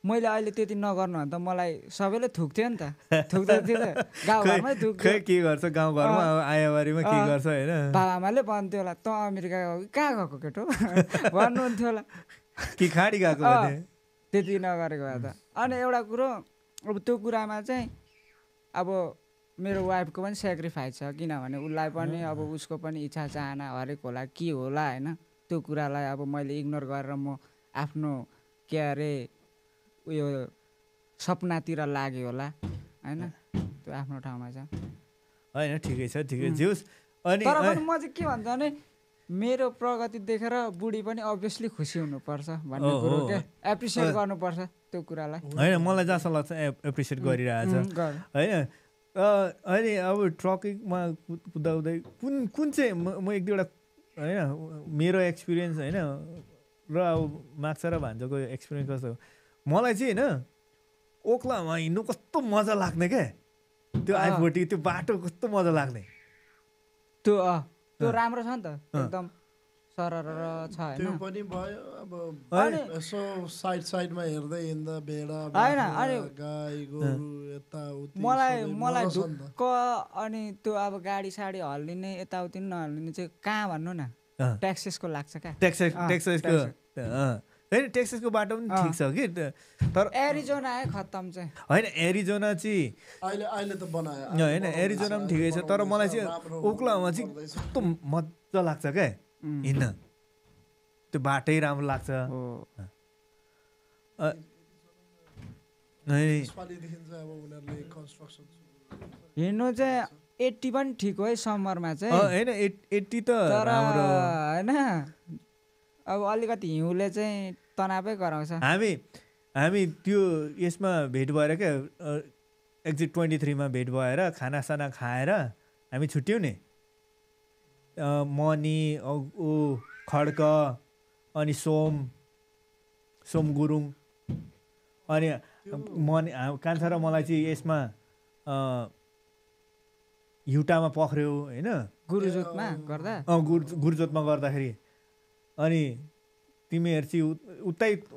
Speaker 2: मैले अहिले त्यति नगर्नु भने त मलाई सबैले थुक्थ्यो नि त थुक्दै थियो गाउँघरमै
Speaker 1: खै के गर्छ गाउँघरमा आयाबारीमा के गर्छ होइन
Speaker 2: बाबाआमाले भन्थ्यो होला त अमेरिका कहाँ गएको केटो भन्नुहुन्थ्यो होला
Speaker 1: कि खाडी गएको भने
Speaker 2: त्यति नगरेको भए त अनि एउटा कुरो अब त्यो कुरामा चाहिँ अब मेरो वाइफको पनि सेक्रिफाइस छ किनभने उसलाई पनि अब उसको पनि इच्छा चाहना हरेक होला के होला होइन त्यो कुरालाई अब मैले इग्नोर गरेर म आफ्नो के अरे उयो सपनातिर लाग्यो होला होइन त्यो आफ्नो ठाउँमा छ
Speaker 1: होइन ठिकै छ जे होस् अनि
Speaker 2: तर पनि म चाहिँ के भन्छ भने मेरो प्रगति देखेर बुढी पनि अभियसली खुसी हुनुपर्छ भन्ने कुरो के एप्रिसिएट गर्नुपर्छ त्यो कुरालाई
Speaker 1: होइन मलाई जस्तो लाग्छ एप्रिसिएट गरिरहेछ होइन अहिले अब ट्रकिङमा कुदाउँदै कुन चाहिँ म एक दुईवटा होइन मेरो एक्सपिरियन्स होइन र अब माक्सा र भान्जोको एक्सपिरियन्स कस्तो मलाई चाहिँ होइन ओक्लामा हिँड्नु कस्तो मजा लाग्ने क्या त्यो I-40 त्यो बाटो कस्तो मजा लाग्ने
Speaker 2: त्यो राम्रो छ नि त एकदम सरर छ हैन
Speaker 3: त्यो पनि भयो अब यसो साइडमा हेर्दै हिँड्दा भेडा गाई गोरु यताउति
Speaker 2: मलाई ढुक्क अनि त्यो अब गाडी साडी हल्लिने यताउति नहल्लिने चाहिँ कहाँ भन्नु न ट्याक्सेसको लाग्छ क्या
Speaker 1: ट्याक्सेसको होइन टेक्ससको बाटो पनि ठिक छ कि तर
Speaker 2: एरिजोना आयो खत्तम चाहिँ
Speaker 1: होइन एरिजोना चाहिँ
Speaker 3: अहिले त बनायो
Speaker 1: होइन एरिजोना पनि ठिकै छ तर मलाई चाहिँ ओक्लाहोमा चाहिँ कस्तो मजा लाग्छ क्या हिँड्न त्यो बाटै राम्रो लाग्छ
Speaker 2: हिँड्नु चाहिँ 80 पनि ठिक हो है समरमा चाहिँ
Speaker 1: होइन 80 त राम्रो
Speaker 2: होइन अब अलिकति हिउँले चाहिँ तनावै गराउँछ
Speaker 1: हामी त्यो यसमा भेट भएर क्या एक्जिट 23 भेट भएर खानासाना खाएर हामी छुट्यौँ नि मनी ऊ खड्क अनि सोम गुरुङ अनि मनी कान्छा र मलाई चाहिँ यसमा युटामा पख्रियो होइन
Speaker 2: गुरुजोतमा गर्दा
Speaker 1: गुरुजोतमा गर्दाखेरि अनि तिमीहरू चाहिँ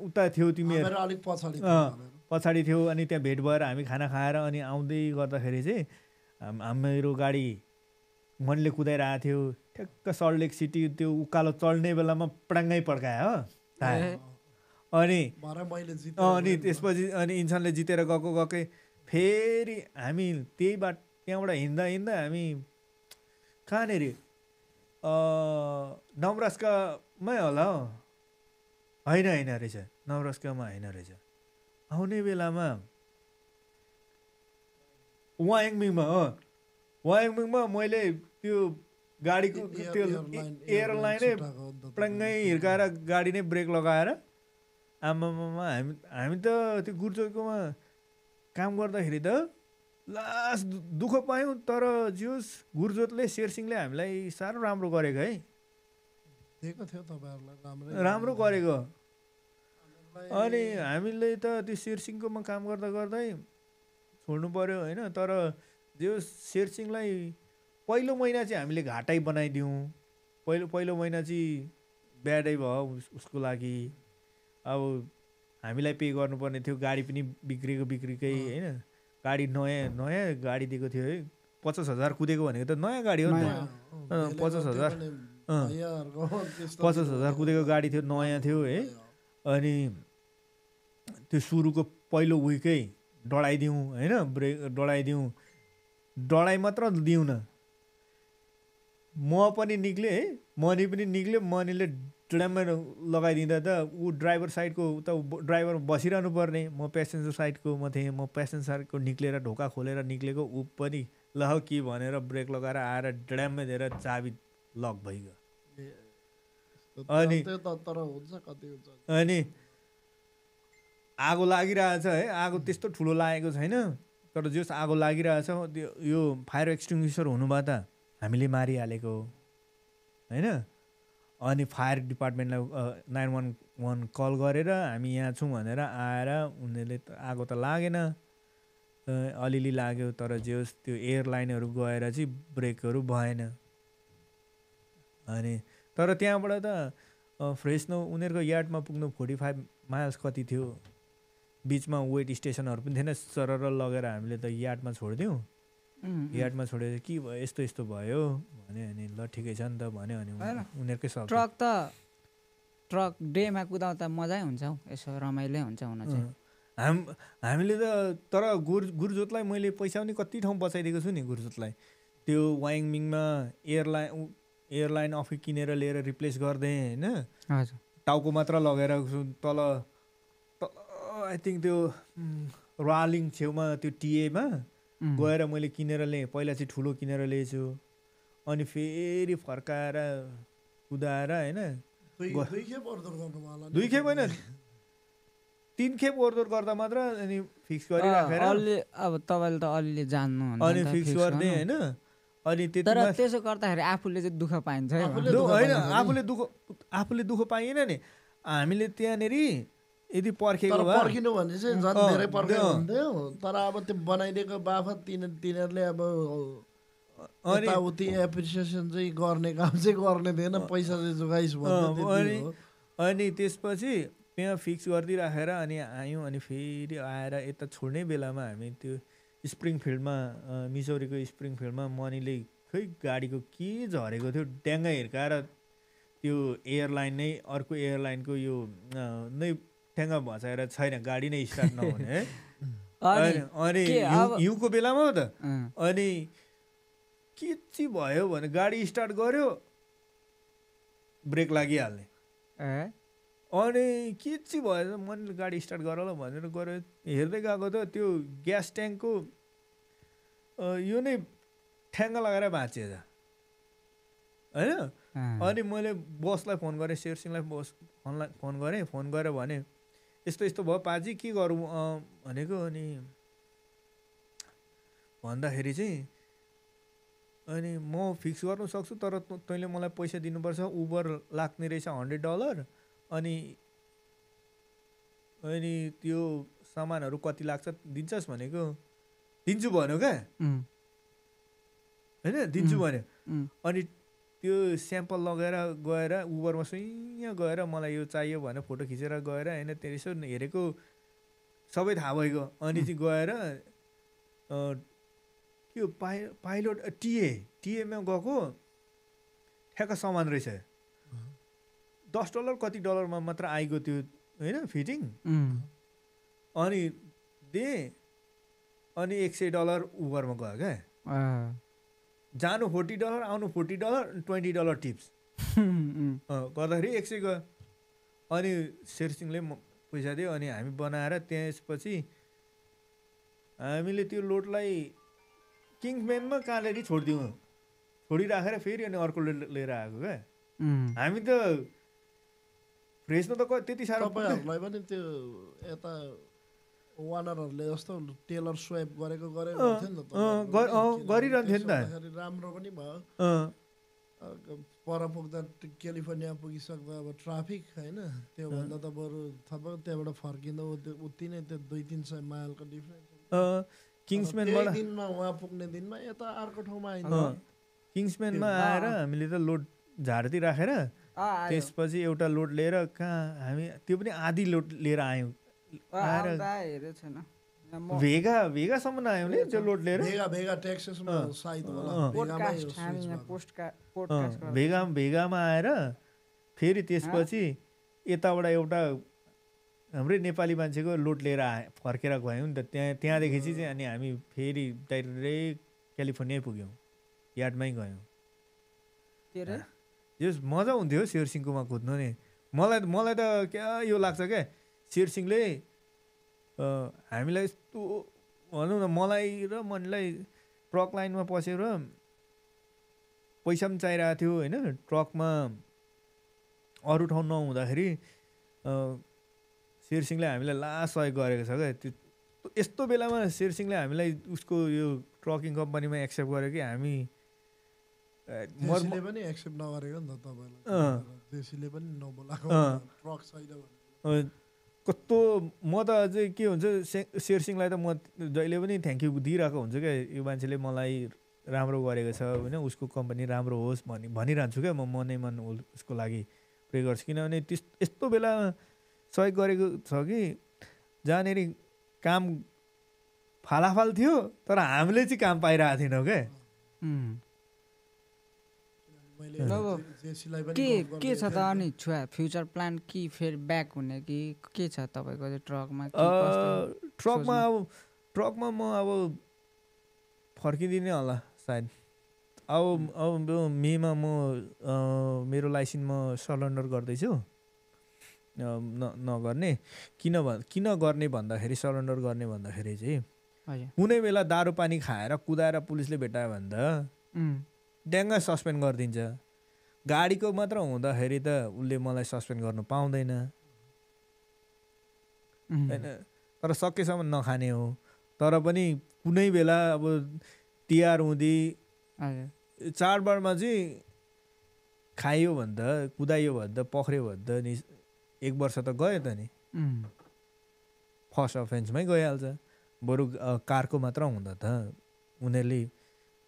Speaker 1: उता थियो तिमीहरू
Speaker 3: अलिक
Speaker 1: पछाडि थियो अनि त्यहाँ भेट भएर हामी खाना खाएर अनि आउँदै गर्दाखेरि चाहिँ हाम्रो गाडी मनले कुदाएर आएको थियो ठ्याक्क सल्ट लेक सिटी त्यो उकालो चढ्ने बेलामा पडाङ्गै पड्कायो हो अनि त्यसपछि अनि इन्सानले जितेर गएकै फेरि हामी त्यहाँबाट हिँड्दा हामी कहाँनिर नवरास्कामै होला हो होइन रहेछ नवरास्कामा होइन रहेछ आउने बेलामा वायाङमिङमा मैले त्यो गाडीको त्यो एयरलाइनै पडङ्गै हिर्काएर गाडी नै ब्रेक लगाएर आमामा हामी त त्यो गुर्जोतकोमा काम गर्दाखेरि त लास्ट दुःख पायौँ तर जोस् गुर्जोतले शेरसिंहले हामीलाई साह्रो राम्रो गरेको है राम्रो गरेको अनि हामीले त त्यो शेरसिंहकोमा काम गर्दै छोड्नु पर्यो होइन तर जो शेरसिंहलाई पहिलो महिना चाहिँ हामीले घाटै बनाइदिउँ पहिलो महिना चाहिँ ब्याडै भयो उसको लागि अब हामीलाई पे गर्नुपर्ने थियो गाडी पनि बिग्रेकै होइन गाडी नयाँ गाडी दिएको थियो है 50,000 कुदेको भनेको त नयाँ गाडी हो नि त 50,000 कुदेको गाडी थियो नयाँ थियो है अनि त्यो सुरुको पहिलो विकै डढाइदिउँ होइन ब्रेक डढाइ मात्र दिउँ न म पनि निक्लेँ है मनी पनि निक्ल्यो मनीले ड्राममा लगाइदिँदा त ऊ ड्राइभर साइडको उता ड्राइभर बसिरहनु पर्ने म प्यासेन्जर साइडको म थिएँ म प्यासेन्जर साइडको निक्लेर ढोका खोलेर निक्लेको ऊ पनि ल के भनेर ब्रेक लगाएर आएर ड्राममै दिएर चाबी लक भइगयो अनि आगो लागिरहेछ है आगो त्यस्तो ठुलो लागेको छैन तर जस आगो लागिरहेछ यो फायर एक्सटिङ्ग्विसर हुनुभयो त हामीले मारिहालेको होइन अनि फायर डिपार्टमेन्टलाई 911 कल गरेर हामी यहाँ छौँ भनेर आएर उनीहरूले आगो त लागेन अलिअलि लाग्यो तर जे होस् त्यो एयरलाइनहरू गएर चाहिँ ब्रेकहरू भएन अनि तर त्यहाँबाट त फ्रेस्नो उनीहरूको यार्डमा पुग्नु 45 माइल्स कति थियो बिचमा वेट स्टेसनहरू पनि थिएन सरर लगेर हामीले त यार्डमा छोडिदिउँ यार्डमा छोडेर के भयो यस्तो भयो भने अनि ल ठिकै छ नि त भन्यो अनि उनीहरूकै सब
Speaker 2: ट्रक डेमा कुदाउँदा मजै हुन्छ हौ यसो रमाइलो हुन्छ हुन चाहिँ
Speaker 1: हामीले त तर गुर्जोतलाई मैले पैसा पनि कति ठाउँ बचाइदिएको छु नि गुर्जोतलाई त्यो वायाङमिङमा एयरलाइन अफि किनेर लिएर रिप्लेस गरिदिएँ होइन टाउको मात्र लगेर तल आई थिङ्क त्यो रालिङ छेउमा त्यो टिएमा गएर मैले किनेर ल्याएँ पहिला चाहिँ ठुलो किनेर ल्याएछु अनि फेरि फर्काएर कुदाएर होइन 2 खेप होइन 3 खेप ओहोरदोहोर गर्दा मात्र अनि फिक्स गरिराखेर
Speaker 2: अब तपाईँले त अलिअलि जान्नु
Speaker 1: अनि फिक्स गरिदिएँ होइन अनि
Speaker 2: तर त्यसो गर्दाखेरि आफूले चाहिँ दुःख पाइन्छ
Speaker 1: होइन आफूले दुःख पाइएन नि हामीले त्यहाँनिर यदि
Speaker 3: पर्खिनु भने चाहिँ झन् धेरै पर्खेको हुन्थ्यो तर अब त्यो बनाइदिएको बाफत तिनीहरूले अब यताउति एप्रिसिएसन चाहिँ गर्ने काम चाहिँ गर्ने थिएन पैसा चाहिँ जोगाइस
Speaker 1: अनि त्यसपछि त्यहाँ फिक्स गरिदिइराखेर अनि आयौँ अनि फेरि आएर यता छोड्ने बेलामा हामी त्यो स्प्रिङफिल्डमा मिसौरीको स्प्रिङफिल्डमा मनीले खै गाडीको के झरेको थियो ड्याङ्गा हिर्काएर त्यो एयरलाइन नै अर्को एयरलाइनको यो नै ठ्याङ्गा भचाएर छैन, गाडी नै स्टार्ट नहुने है। अनि हिउँको बेलामा हो त। अनि के चाहिँ भयो भने गाडी स्टार्ट गर्यो ब्रेक लागिहाल्ने, अनि के चाहिँ भयो मैले गाडी स्टार्ट गर ल भनेर गऱ्यो, हेर्दै गएको त त्यो ग्यास ट्याङ्कको यो नै ठ्याङ्गा लगाएर भाँचिएछ होइन। अनि मैले बसलाई फोन गरेँ, शेरसिंहलाई फोन गरेँ, फोन गरेर भने यस्तो यस्तो भयो पाजी, के गरौँ भनेको। अनि भन्दाखेरि चाहिँ अनि म फिक्स गर्नु सक्छु, तर तैँले मलाई पैसा दिनुपर्छ, उबर लाग्ने रहेछ $100, अनि त्यो सामानहरू कति लाग्छ दिन्छस् भनेको। दिन्छु भन्यो क्या होइन, दिन्छु भन्यो। अनि त्यो स्याम्पल लगेर गएर उबरमा सुइँ गएर मलाई यो चाहियो भनेर फोटो खिचेर गएर होइन, त्यो यसो हेरेको सबै थाहा भइगयो। अनि चाहिँ गएर त्यो पाइलट टिएमा गएको ठ्याक्क सामान रहेछ, $10 कति डलरमा मात्र आइगयो त्यो होइन फिटिङ। अनि अनि $100 उबरमा गयो क्या, जानु $40 आउनु $40, $20 टिप्स गर्दाखेरि 100 गयो। अनि शेरसिंहले पैसा दियो, अनि हामी बनाएर त्यसपछि हामीले त्यो लोडलाई किङ्सम्यानमा कहाँनिर छोडिराखेर फेरि अनि अर्को लिएर आएको क्या। हामी त फ्रेसमा त त्यति साह्रो
Speaker 3: तपाईँहरूलाई पनि त्यो यता वानरहरूले जस्तो टेलर स्वाइप गरेको
Speaker 1: गरिरहन्थ्यो नि त,
Speaker 3: राम्रो पनि भयो। पर पुग्दा क्यालिफोर्निया पुगिसक्दा अब ट्राफिक होइन, त्योभन्दा त बरु थप त्यहाँबाट फर्किँदा उति नै त्यो 200-300 माइलको डिफ्रेन्स।
Speaker 1: किङ्सम्यानबाट
Speaker 3: दिनमा उहाँ पुग्ने दिनमा यता अर्को ठाउँमा आइन्छ।
Speaker 1: किङ्सम्यानमा आएर हामीले त लोड झाडती राखेर त्यसपछि एउटा लोड लिएर कहाँ हामी त्यो पनि आधी लोड लिएर आयौँ। भेगासम्म आयौँ नि त्यो लोड लिएर, भेगामा आएर फेरि त्यसपछि यताबाट एउटा हाम्रै नेपाली मान्छेको लोड लिएर फर्केर गयौँ नि त। त्यहाँदेखि चाहिँ अनि हामी फेरि डाइरेक्ट क्यालिफोर्निया पुग्यौँ, यार्डमै गयौँ। यस मजा हुन्थ्यो शेरसिंहकोमा कुद्नु नि। मलाई त क्या यो लाग्छ क्या, शेरसिंहले हामीलाई यस्तो भनौँ न, मलाई र मनलाई ट्रक लाइनमा पसेर पैसा पनि चाहिरहेको थियो होइन। ट्रकमा अरू ठाउँ नहुँदाखेरि शेरसिंहले हामीलाई लास्ट सहयोग गरेको छ क्या। त्यो यस्तो बेलामा शेरसिंहले हामीलाई उसको यो ट्रकिङ कम्पनीमा एक्सेप्ट गर्यो कि हामी
Speaker 3: पनि एक्सेप्ट नगरेको नि त तपाईँलाई, जेसीले पनि नबोलाएको ट्रक छैन
Speaker 1: कस्तो। म त अझै के हुन्छ शेरसिंहलाई त म जहिले पनि थ्याङ्क यू दिइरहेको हुन्छु क्या, यो मान्छेले मलाई राम्रो गरेको छ होइन, उसको कम्पनी राम्रो होस् भनिरहन्छु क्या म नै मन उसको लागि प्रे गर्छु। किनभने यस्तो बेला सहयोग गरेको छ कि जहाँनिर काम फालाफाल थियो तर हामीले चाहिँ काम पाइरहेको थिएनौँ क्या।
Speaker 2: के छ त अनि फ्युचर प्लान कि फेरि ब्याक हुने कि के छ तपाईँको ट्रकमा?
Speaker 1: ट्रकमा म अब फर्किदिने होला सायद। अब मेमा म मेरो लाइसेन्स म सरेन्डर गर्दैछु, नगर्ने किन गर्ने भन्दाखेरि, सरेन्डर गर्ने भन्दाखेरि चाहिँ कुनै बेला दारू पानी खाएर कुदाएर पुलिसले भेटायो भने त ड्याङ्गा सस्पेन्ड गरिदिन्छ। गाडीको मात्र हुँदाखेरि त उसले मलाई सस्पेन्ड गर्नु पाउँदैन होइन। तर सकेसम्म नखाने हो, तर पनि कुनै बेला अब तिहार हुँदी चाडबाडमा चाहिँ खाइयो भने त, कुदाइयो भने त, पक्रियो भने त नि 1 वर्ष त गयो त नि, फर्स्ट अफेन्समै गइहाल्छ। बरु कारको मात्र हुँदा त उनीहरूले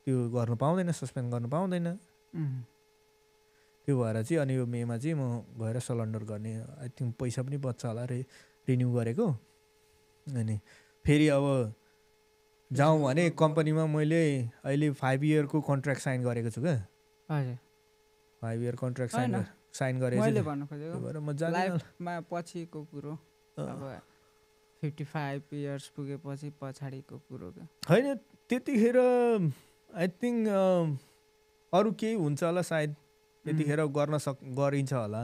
Speaker 1: त्यो गर्नु पाउँदैन, सस्पेन्ड गर्नु पाउँदैन। त्यो भएर चाहिँ अनि यो मेमा चाहिँ म गएर सरेन्डर गर्ने। आई थिङ्क पैसा पनि बच्छ होला रिन्यू गरेको। अनि फेरि अब जाउँ भने कम्पनीमा मैले अहिले 5 इयरको कन्ट्र्याक्ट साइन गरेको छु क्या। 5 इयर कन्ट्र्याक्ट साइन साइन गरेको
Speaker 2: मैले
Speaker 1: छु
Speaker 2: भन्नु खोजेको
Speaker 1: त्यो भएर म जान्दिनँ
Speaker 2: लाइफमा पछिको कुरो अब 55 इयर्स पुगेपछि पछाडिको कुरो क्या
Speaker 1: होइन त्यतिखेर आई थिङ्क अरू केही हुन्छ होला सायद त्यतिखेर गरिन्छ होला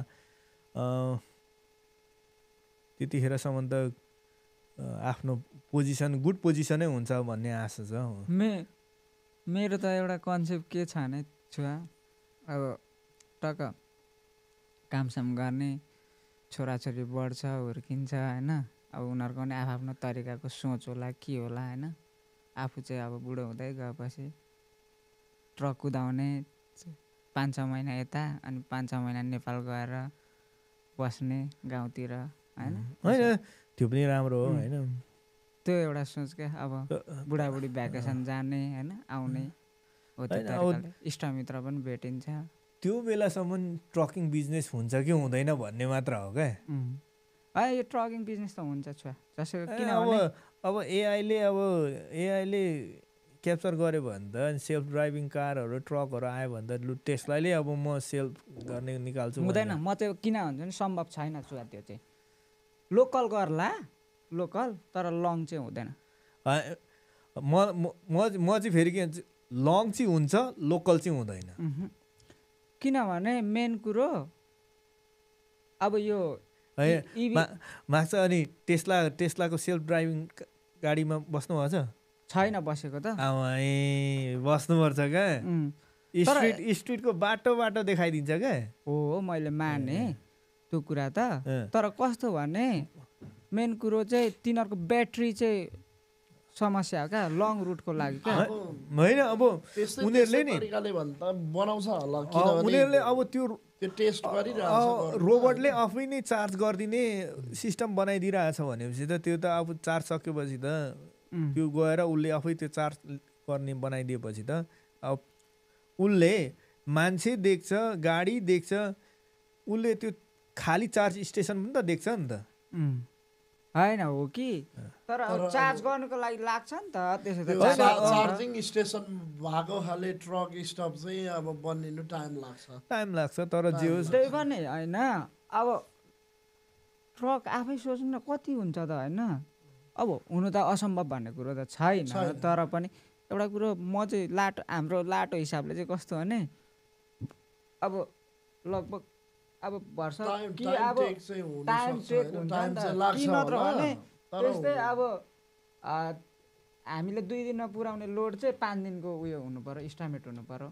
Speaker 1: त्यतिखेरसम्म त आफ्नो पोजिसन गुड पोजिसनै हुन्छ भन्ने आशा छ
Speaker 2: मेरो त एउटा कन्सेप्ट के छ भने छुवा अब टक्क कामसाम गर्ने छोराछोरी बढ्छ हुर्किन्छ होइन अब उनीहरूको पनि आफ्नो तरिकाको सोच होला के होला होइन आफू चाहिँ अब बुढो हुँदै गएपछि ट्रक कुदाउने 5-6 महिना यता अनि 5-6 महिना नेपाल गएर बस्ने गाउँतिर होइन
Speaker 1: त्यो पनि राम्रो हो होइन
Speaker 2: त्यो एउटा सोच क्या अब बुढाबुढी भ्याकेसन जाने होइन आउने हो त्यो तरिकाले इष्टमित्र पनि भेटिन्छ
Speaker 1: त्यो बेलासम्म ट्रकिङ बिजनेस हुन्छ कि हुँदैन भन्ने मात्र हो क्या
Speaker 2: यो ट्रकिङ बिजनेस त हुन्छ छुवा जसो
Speaker 1: अब एआईले क्याप्चर गर्यो भने त सेल्फ ड्राइभिङ कारहरू ट्रकहरू आयो भने त लु टेस्लाले अब म सेल्फ गर्ने निकाल्छु
Speaker 2: हुँदैन म चाहिँ किन भन्छु नि सम्भव छैन छुवा त्यो चाहिँ लोकल गर्ला लोकल तर लङ चाहिँ हुँदैन
Speaker 1: म चाहिँ फेरि के भन्छ लङ चाहिँ हुन्छ लोकल चाहिँ हुँदैन
Speaker 2: किनभने मेन कुरो अब यो
Speaker 1: माग्छ अनि टेस्लाको सेल्फ ड्राइभिङ गाडीमा बस्नुभएको छ
Speaker 2: छैन बसेको त
Speaker 1: बस्नुपर्छ क्या स्ट्रिटको बाटो देखाइदिन्छ क्या
Speaker 2: हो मैले माने त्यो कुरा त तर कस्तो भने मेन कुरो चाहिँ तिनीहरूको ब्याट्री चाहिँ समस्या हो क्या लङ रुटको लागि क्या
Speaker 1: होइन अब उनीहरूले नि उनीहरूले अब त्यो रोबोटले आफै नै चार्ज गरिदिने सिस्टम बनाइदिइरहेछ भनेपछि त त्यो त अब चार्ज सकेपछि त त्यो गएर उसले आफै त्यो चार्ज गर्ने बनाइदिएपछि त अब उसले मान्छे देख्छ गाडी देख्छ उसले त्यो खाली चार्ज स्टेसन पनि त देख्छ नि त
Speaker 2: होइन हो कि तर चार्ज गर्नुको लागि लाग्छ नि त त्यसो त
Speaker 3: चार्जिङ स्टेसन भएको खाले ट्रक स्टप चाहिँ अब बनिनु टाइम लाग्छ
Speaker 1: तर जे होस्
Speaker 2: त्यही पनि होइन अब ट्रक आफै सोच्नु न कति हुन्छ त होइन अब हुनु त असम्भव भन्ने कुरो त छैन तर पनि एउटा कुरो म चाहिँ हाम्रो लाटो हिसाबले चाहिँ कस्तो भने अब लगभग अब वर्ष कि अब टाइम टेक हुन्छ नि त कि नत्र भने त्यस्तै अब हामीले 2 दिनमा पुर्याउने लोड चाहिँ 5 दिनको उयो हुनु पर्यो इस्टिमेट हुनु पर्यो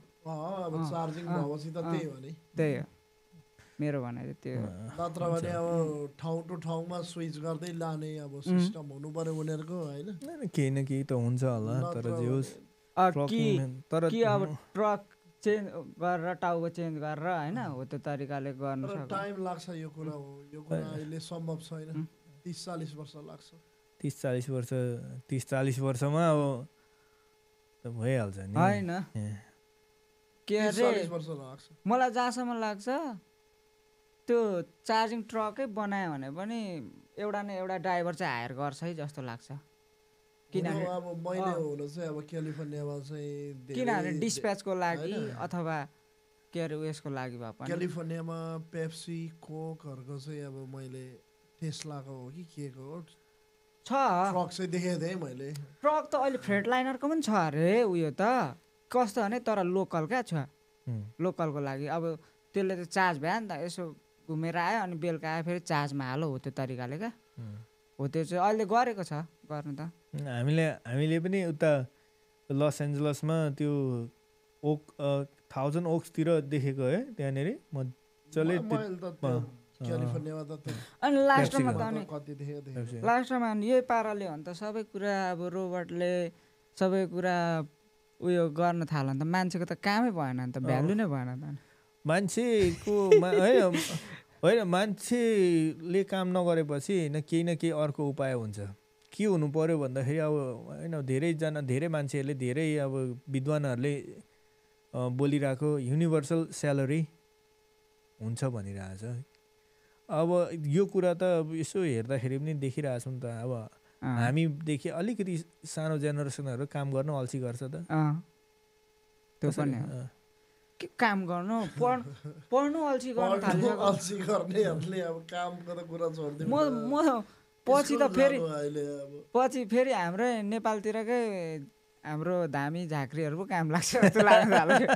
Speaker 2: त्यही हो मेरो भनाइ चाहिँ त्यो
Speaker 3: नत्र भने अब ठाउँ टु ठाउँमा स्विच गर्दै लाने अब सिस्टम हुनु पर्यो उनीहरूको होइन
Speaker 1: केही न केही त हुन्छ होला तर जे होस्
Speaker 2: कि अब ट्रक चेन्ज गरेर टाउको चेन्ज गरेर होइन हो त्यो तरिकाले गर्न सक्छ
Speaker 3: टाइम लाग्छ यो कुरा हो यो कुरा अहिले सम्भव छैन 30-40 वर्ष लाग्छ
Speaker 1: 30-40 वर्षमा अब भइहाल्छ नि
Speaker 2: होइन के अरे मलाई जहाँसम्म लाग्छ त्यो चार्जिङ ट्रकै बनायो भने पनि एउटा न एउटा ड्राइभर चाहिँ हायर गर्छ है जस्तो लाग्छ
Speaker 3: किनभने अब मैले हुन चाहिँ अब क्यालिफोर्नियामा चाहिँ
Speaker 2: किनभने डिस्प्याचको लागि अथवा के अरे उयसको लागि भए पनि
Speaker 3: क्यालिफोर्नियामा पेप्सी कोकहरूको चाहिँ अब मैले टेस्लाको हो कि के को हो
Speaker 2: छ
Speaker 3: ट्रक चाहिँ देखेको थिएँ मैले
Speaker 2: ट्रक त अहिले फ्रेट लाइनरको पनि छ अरे उयो त कस्तो भने तर लोकल क्या छ लोकलको लागि अब त्यसले त चार्ज भयो नि त यसो घुमेर आयो अनि बेलुका आयो फेरि चार्जमा हालो हो त्यो तरिकाले क्या हो त्यो चाहिँ अहिले गरेको छ गर्नु त
Speaker 1: हामीले पनि उता लस एन्जलसमा त्यो 1000 ओक्सतिर देखेको है त्यहाँनिर मजाले
Speaker 2: अनि लास्टमा यही पाराले हो नि त सबै कुरा अब रोबोटले सबै कुरा उयो गर्न थाल्यो भने त मान्छेको त कामै भएन नि त भ्यालु नै भएन त
Speaker 1: मान्छेको होइन मान्छेले काम नगरेपछि होइन केही न केही अर्को उपाय हुन्छ के हुनु पर्यो भन्दाखेरि अब होइन धेरै मान्छेहरूले धेरै अब विद्वानहरूले बोलिरहेको युनिभर्सल स्यालेरी हुन्छ भनिरहेछ अब यो कुरा त अब यसो हेर्दाखेरि पनि देखिरहेछौँ नि त अब हामीदेखि अलिकति सानो जेनेरेसनहरू काम गर्न अल्छी गर्छ त
Speaker 2: त्यो पनि के काम गर्नु पढ्नु अल्छी गर्न थालिसक्यो
Speaker 3: अल्छी गर्नेहरूले अब कामको त कुरा छोडिदिनु
Speaker 2: म पछि त फेरि
Speaker 3: अहिले अब
Speaker 2: पछि फेरि हाम्रै नेपालतिरकै हाम्रो धामी झाँक्रीहरू पो काम लाग्छ जस्तो लाग्न थाल्यो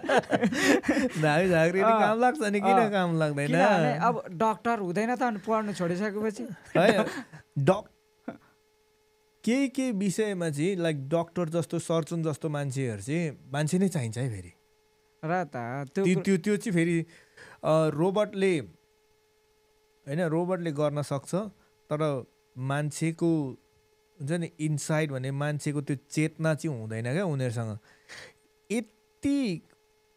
Speaker 1: धामी झाँक्रीले काम लाग्छ नि किन काम लाग्दैन
Speaker 2: किनभने अब डक्टर हुँदैन त अनि पढ्नु छोडिसकेपछि
Speaker 1: है केही विषयमा चाहिँ लाइक डक्टर जस्तो सर्जन जस्तो मान्छे नै चाहिन्छ है फेरि
Speaker 2: र त
Speaker 1: त्यो चाहिँ फेरि रोबोटले गर्न सक्छ तर मान्छेको हुन्छ नि इनसाइड भने मान्छेको त्यो चेतना चाहिँ हुँदैन क्या उनीहरूसँग यति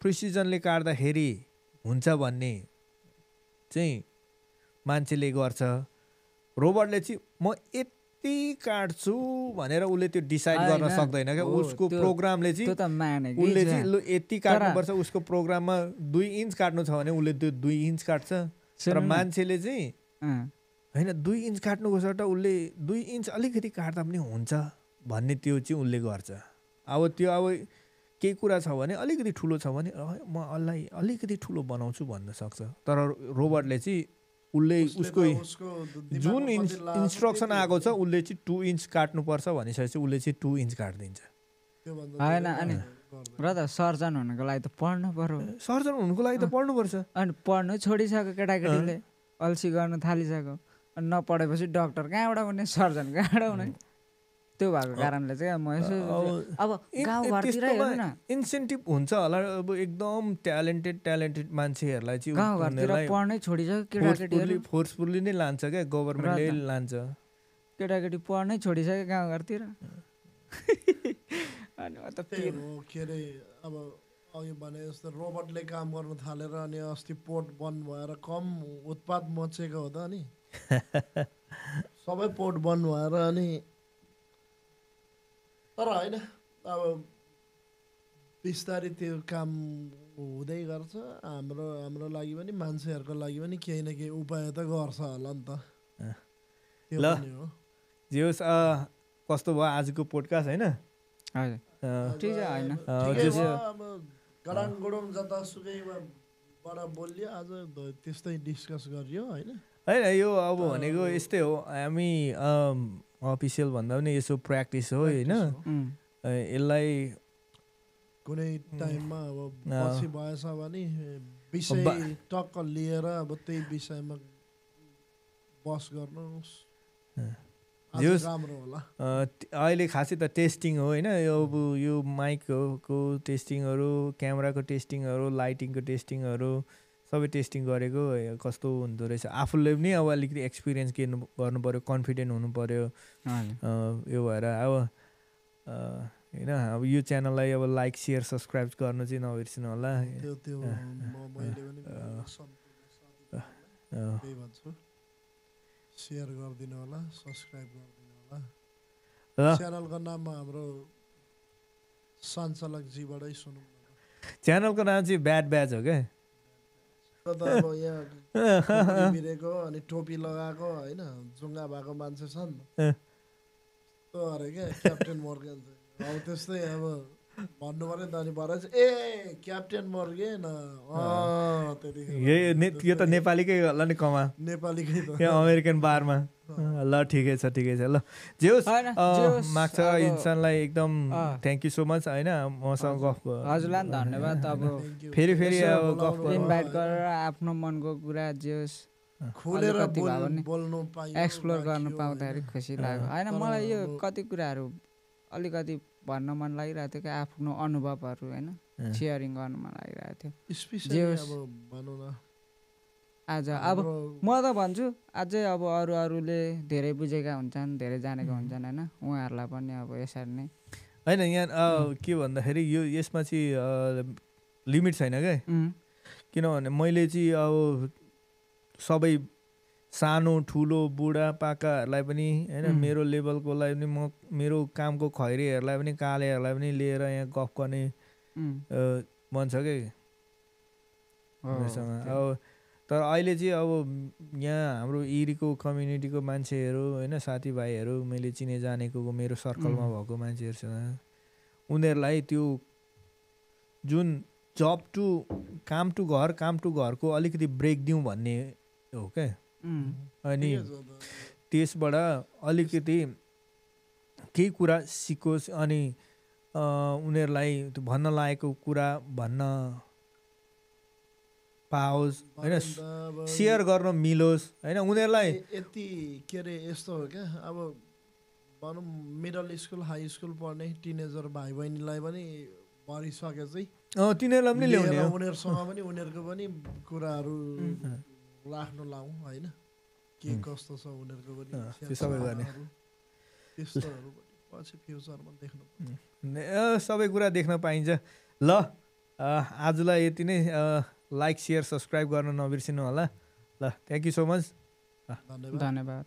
Speaker 1: प्रिसिजनले काट्दाखेरि हुन्छ भन्ने चाहिँ मान्छेले गर्छ रोबोटले चाहिँ म यति काट्छु भनेर उसले त्यो डिसाइड गर्न सक्दैन क्या उसको प्रोग्रामले चाहिँ उसले चाहिँ लु यति काट्नुपर्छ उसको प्रोग्राममा 2 इन्च काट्नु छ भने उसले त्यो 2 इन्च काट्छ तर मान्छेले चाहिँ होइन 2 इन्च काट्नुको सट्टा उसले 2 इन्च अलिकति काट्दा पनि हुन्छ भन्ने त्यो चाहिँ उसले गर्छ अब त्यो अब केही कुरा छ भने अलिकति ठुलो छ भने म अललाई अलिकति ठुलो बनाउँछु भन्न सक्छ तर रोबोटले चाहिँ उसले उसको जुन इन्स्ट्रक्सन आएको छ उसले चाहिँ 2 इन्च काट्नुपर्छ भनिसकेपछि उसले चाहिँ 2 इन्च काटिदिन्छ
Speaker 2: होइन अनि र त सर्जन हुनुको लागि त पढ्नु पर्यो
Speaker 1: सर्जन हुनुको लागि त पढ्नुपर्छ
Speaker 2: अनि पढ्नु छोडिसक्यो केटाकेटीले अल्छी गर्न थालिसक्यो अनि नपढेपछि डक्टर कहाँबाट हुने सर्जन कहाँबाट हुने त्यो भएको कारणले चाहिँ म यसो अब गाउँघरतिर हेर्नु न
Speaker 1: इन्सेन्टिभ हुन्छ होला अब एकदम ट्यालेन्टेड मान्छेहरूलाई चाहिँ
Speaker 2: गाउँघरतिर पढ्नै छोडिसक्यो केटाकेटीहरू
Speaker 1: फोर्सफुल्ली नै लान्छ क्या गभर्मेन्टले लान्छ
Speaker 2: केटाकेटी पढ्नै छोडिसक्यो गाउँघरतिर अनि
Speaker 3: के अरे अब अघि भने जस्तो रोबोटले काम गर्न थालेर अनि अस्ति पोर्ट बन्द भएर कम उत्पाद मचेको हो त अनि सबै पोर्ट बन्द भएर अनि तर होइन अब बिस्तारै त्यो काम हुँदै गर्छ हाम्रो लागि पनि मान्छेहरूको लागि पनि केही न केही उपाय त गर्छ होला नि त
Speaker 1: ल जे होस् कस्तो भयो आजको पोडकास्ट होइन
Speaker 2: ठिक छ होइन
Speaker 3: अब गडाङ गुडुङ जतासुकैबाट बोलियो आज त्यस्तै डिस्कस गरियो होइन
Speaker 1: होइन यो अब भनेको यस्तै हो हामी अफिसियल भन्दा पनि यसो प्र्याक्टिस हो होइन यसलाई
Speaker 3: कुनै टाइममा अब पछि भएछ भने विषय टक्क लिएर अब त्यही विषयमा बस गर्नुहोस् राम्रो होला
Speaker 1: अहिले खासै त टेस्टिङ हो होइन यो माइकको टेस्टिङहरू क्यामेराको टेस्टिङहरू लाइटिङको टेस्टिङहरू सबै टेस्टिङ गरेको कस्तो हुँदो रहेछ आफूले पनि अब अलिकति एक्सपिरियन्स गर्नु पऱ्यो कन्फिडेन्ट हुनु पऱ्यो यो भएर अब होइन अब यो च्यानललाई अब लाइक सेयर सब्सक्राइब गर्नु चाहिँ नबिर्सिनु होला
Speaker 3: सेयर गरिदिनु होला सब्सक्राइब गरिदिनु होला च्यानलको नाममा हाम्रो सञ्चालकजीबाटै सुनौँ
Speaker 1: च्यानलको नाम चाहिँ ब्याड ब्याज हो क्या
Speaker 3: अब यहाँ बिरेको अनि टोपी लगाएको होइन जुङ्गा भएको मान्छे छ नि त्यो अरे क्या क्याप्टेन मोर्गन अब त्यस्तै अब भन्नु पर्यो नि त अनि भएर चाहिँ ए क्याप्टेन मोर्गन
Speaker 1: यो त नेपालीकै होला नि कमा
Speaker 3: नेपालीकै त
Speaker 1: यहाँ अमेरिकन बारमा ल ठिकै छ ल जे होस् माग्छ इन्सानलाई एकदम थ्याङ्क यू सो मच होइन मसँग गफ
Speaker 2: हजुरलाई पनि धन्यवाद अब
Speaker 1: फेरि अब गफ
Speaker 2: इन्भाइट गरेर आफ्नो मनको कुरा जे होस्
Speaker 3: खुलेर बोल्नु
Speaker 2: एक्सप्लोर गर्नु पाउँदाखेरि खुसी लाग्यो होइन मलाई यो कति कुराहरू अलिकति भन्न मन लागिरहेको थियो कि आफ्नो अनुभवहरू होइन सेयरिङ गर्नु मन लागिरहेको थियो आज अब म त भन्छु अझै अब अरूले धेरै बुझेका हुन्छन् धेरै जानेका हुन्छन् होइन उहाँहरूलाई पनि अब यसरी नै
Speaker 1: होइन यहाँ के भन्दाखेरि यसमा चाहिँ लिमिट छैन क्या किनभने मैले चाहिँ अब सबै सानो ठुलो बुढा पाकाहरूलाई पनि होइन मेरो लेभलकोलाई पनि म मेरो कामको खैरेहरूलाई पनि कालेहरूलाई पनि लिएर यहाँ गफ गर्ने मन छ क्या अब तर अहिले चाहिँ अब यहाँ हाम्रो इरीको कम्युनिटीको मान्छेहरू होइन साथीभाइहरू मैले चिने जानेको मेरो सर्कलमा भएको मान्छेहरूसँग उनीहरूलाई त्यो जुन जब टु काम टु घरको अलिकति ब्रेक दिउँ भन्ने हो क्या। अनि त्यसबाट अलिकति केही कुरा सिकोस् अनि उनीहरूलाई त्यो भन्न लागेको कुरा भन्न पाओस् होइन, सेयर गर्न मिलोस् होइन उनीहरूलाई।
Speaker 3: यति के अरे यस्तो हो क्या, अब भनौँ मिडल स्कुल हाई स्कुल पढ्ने टिनेजर भाइ बहिनीलाई पनि भरिसके चाहिँ
Speaker 1: तिनीहरूलाई पनि ल्याउने हो,
Speaker 3: उनीहरूसँग पनि उनीहरूको पनि कुराहरू राख्नु लाउँ होइन, के कस्तो छ उनीहरूको पनि
Speaker 1: त्यो सबै गर्ने
Speaker 3: त्यस्तोहरू पछि फ्युचरमा देख्नु
Speaker 1: सबै कुरा देख्न पाइन्छ। ल आजलाई यति नै, लाइक सेयर सब्सक्राइब गर्न नबिर्सिनु होला। ल थ्याङ्क यू सो मच,
Speaker 2: धन्यवाद।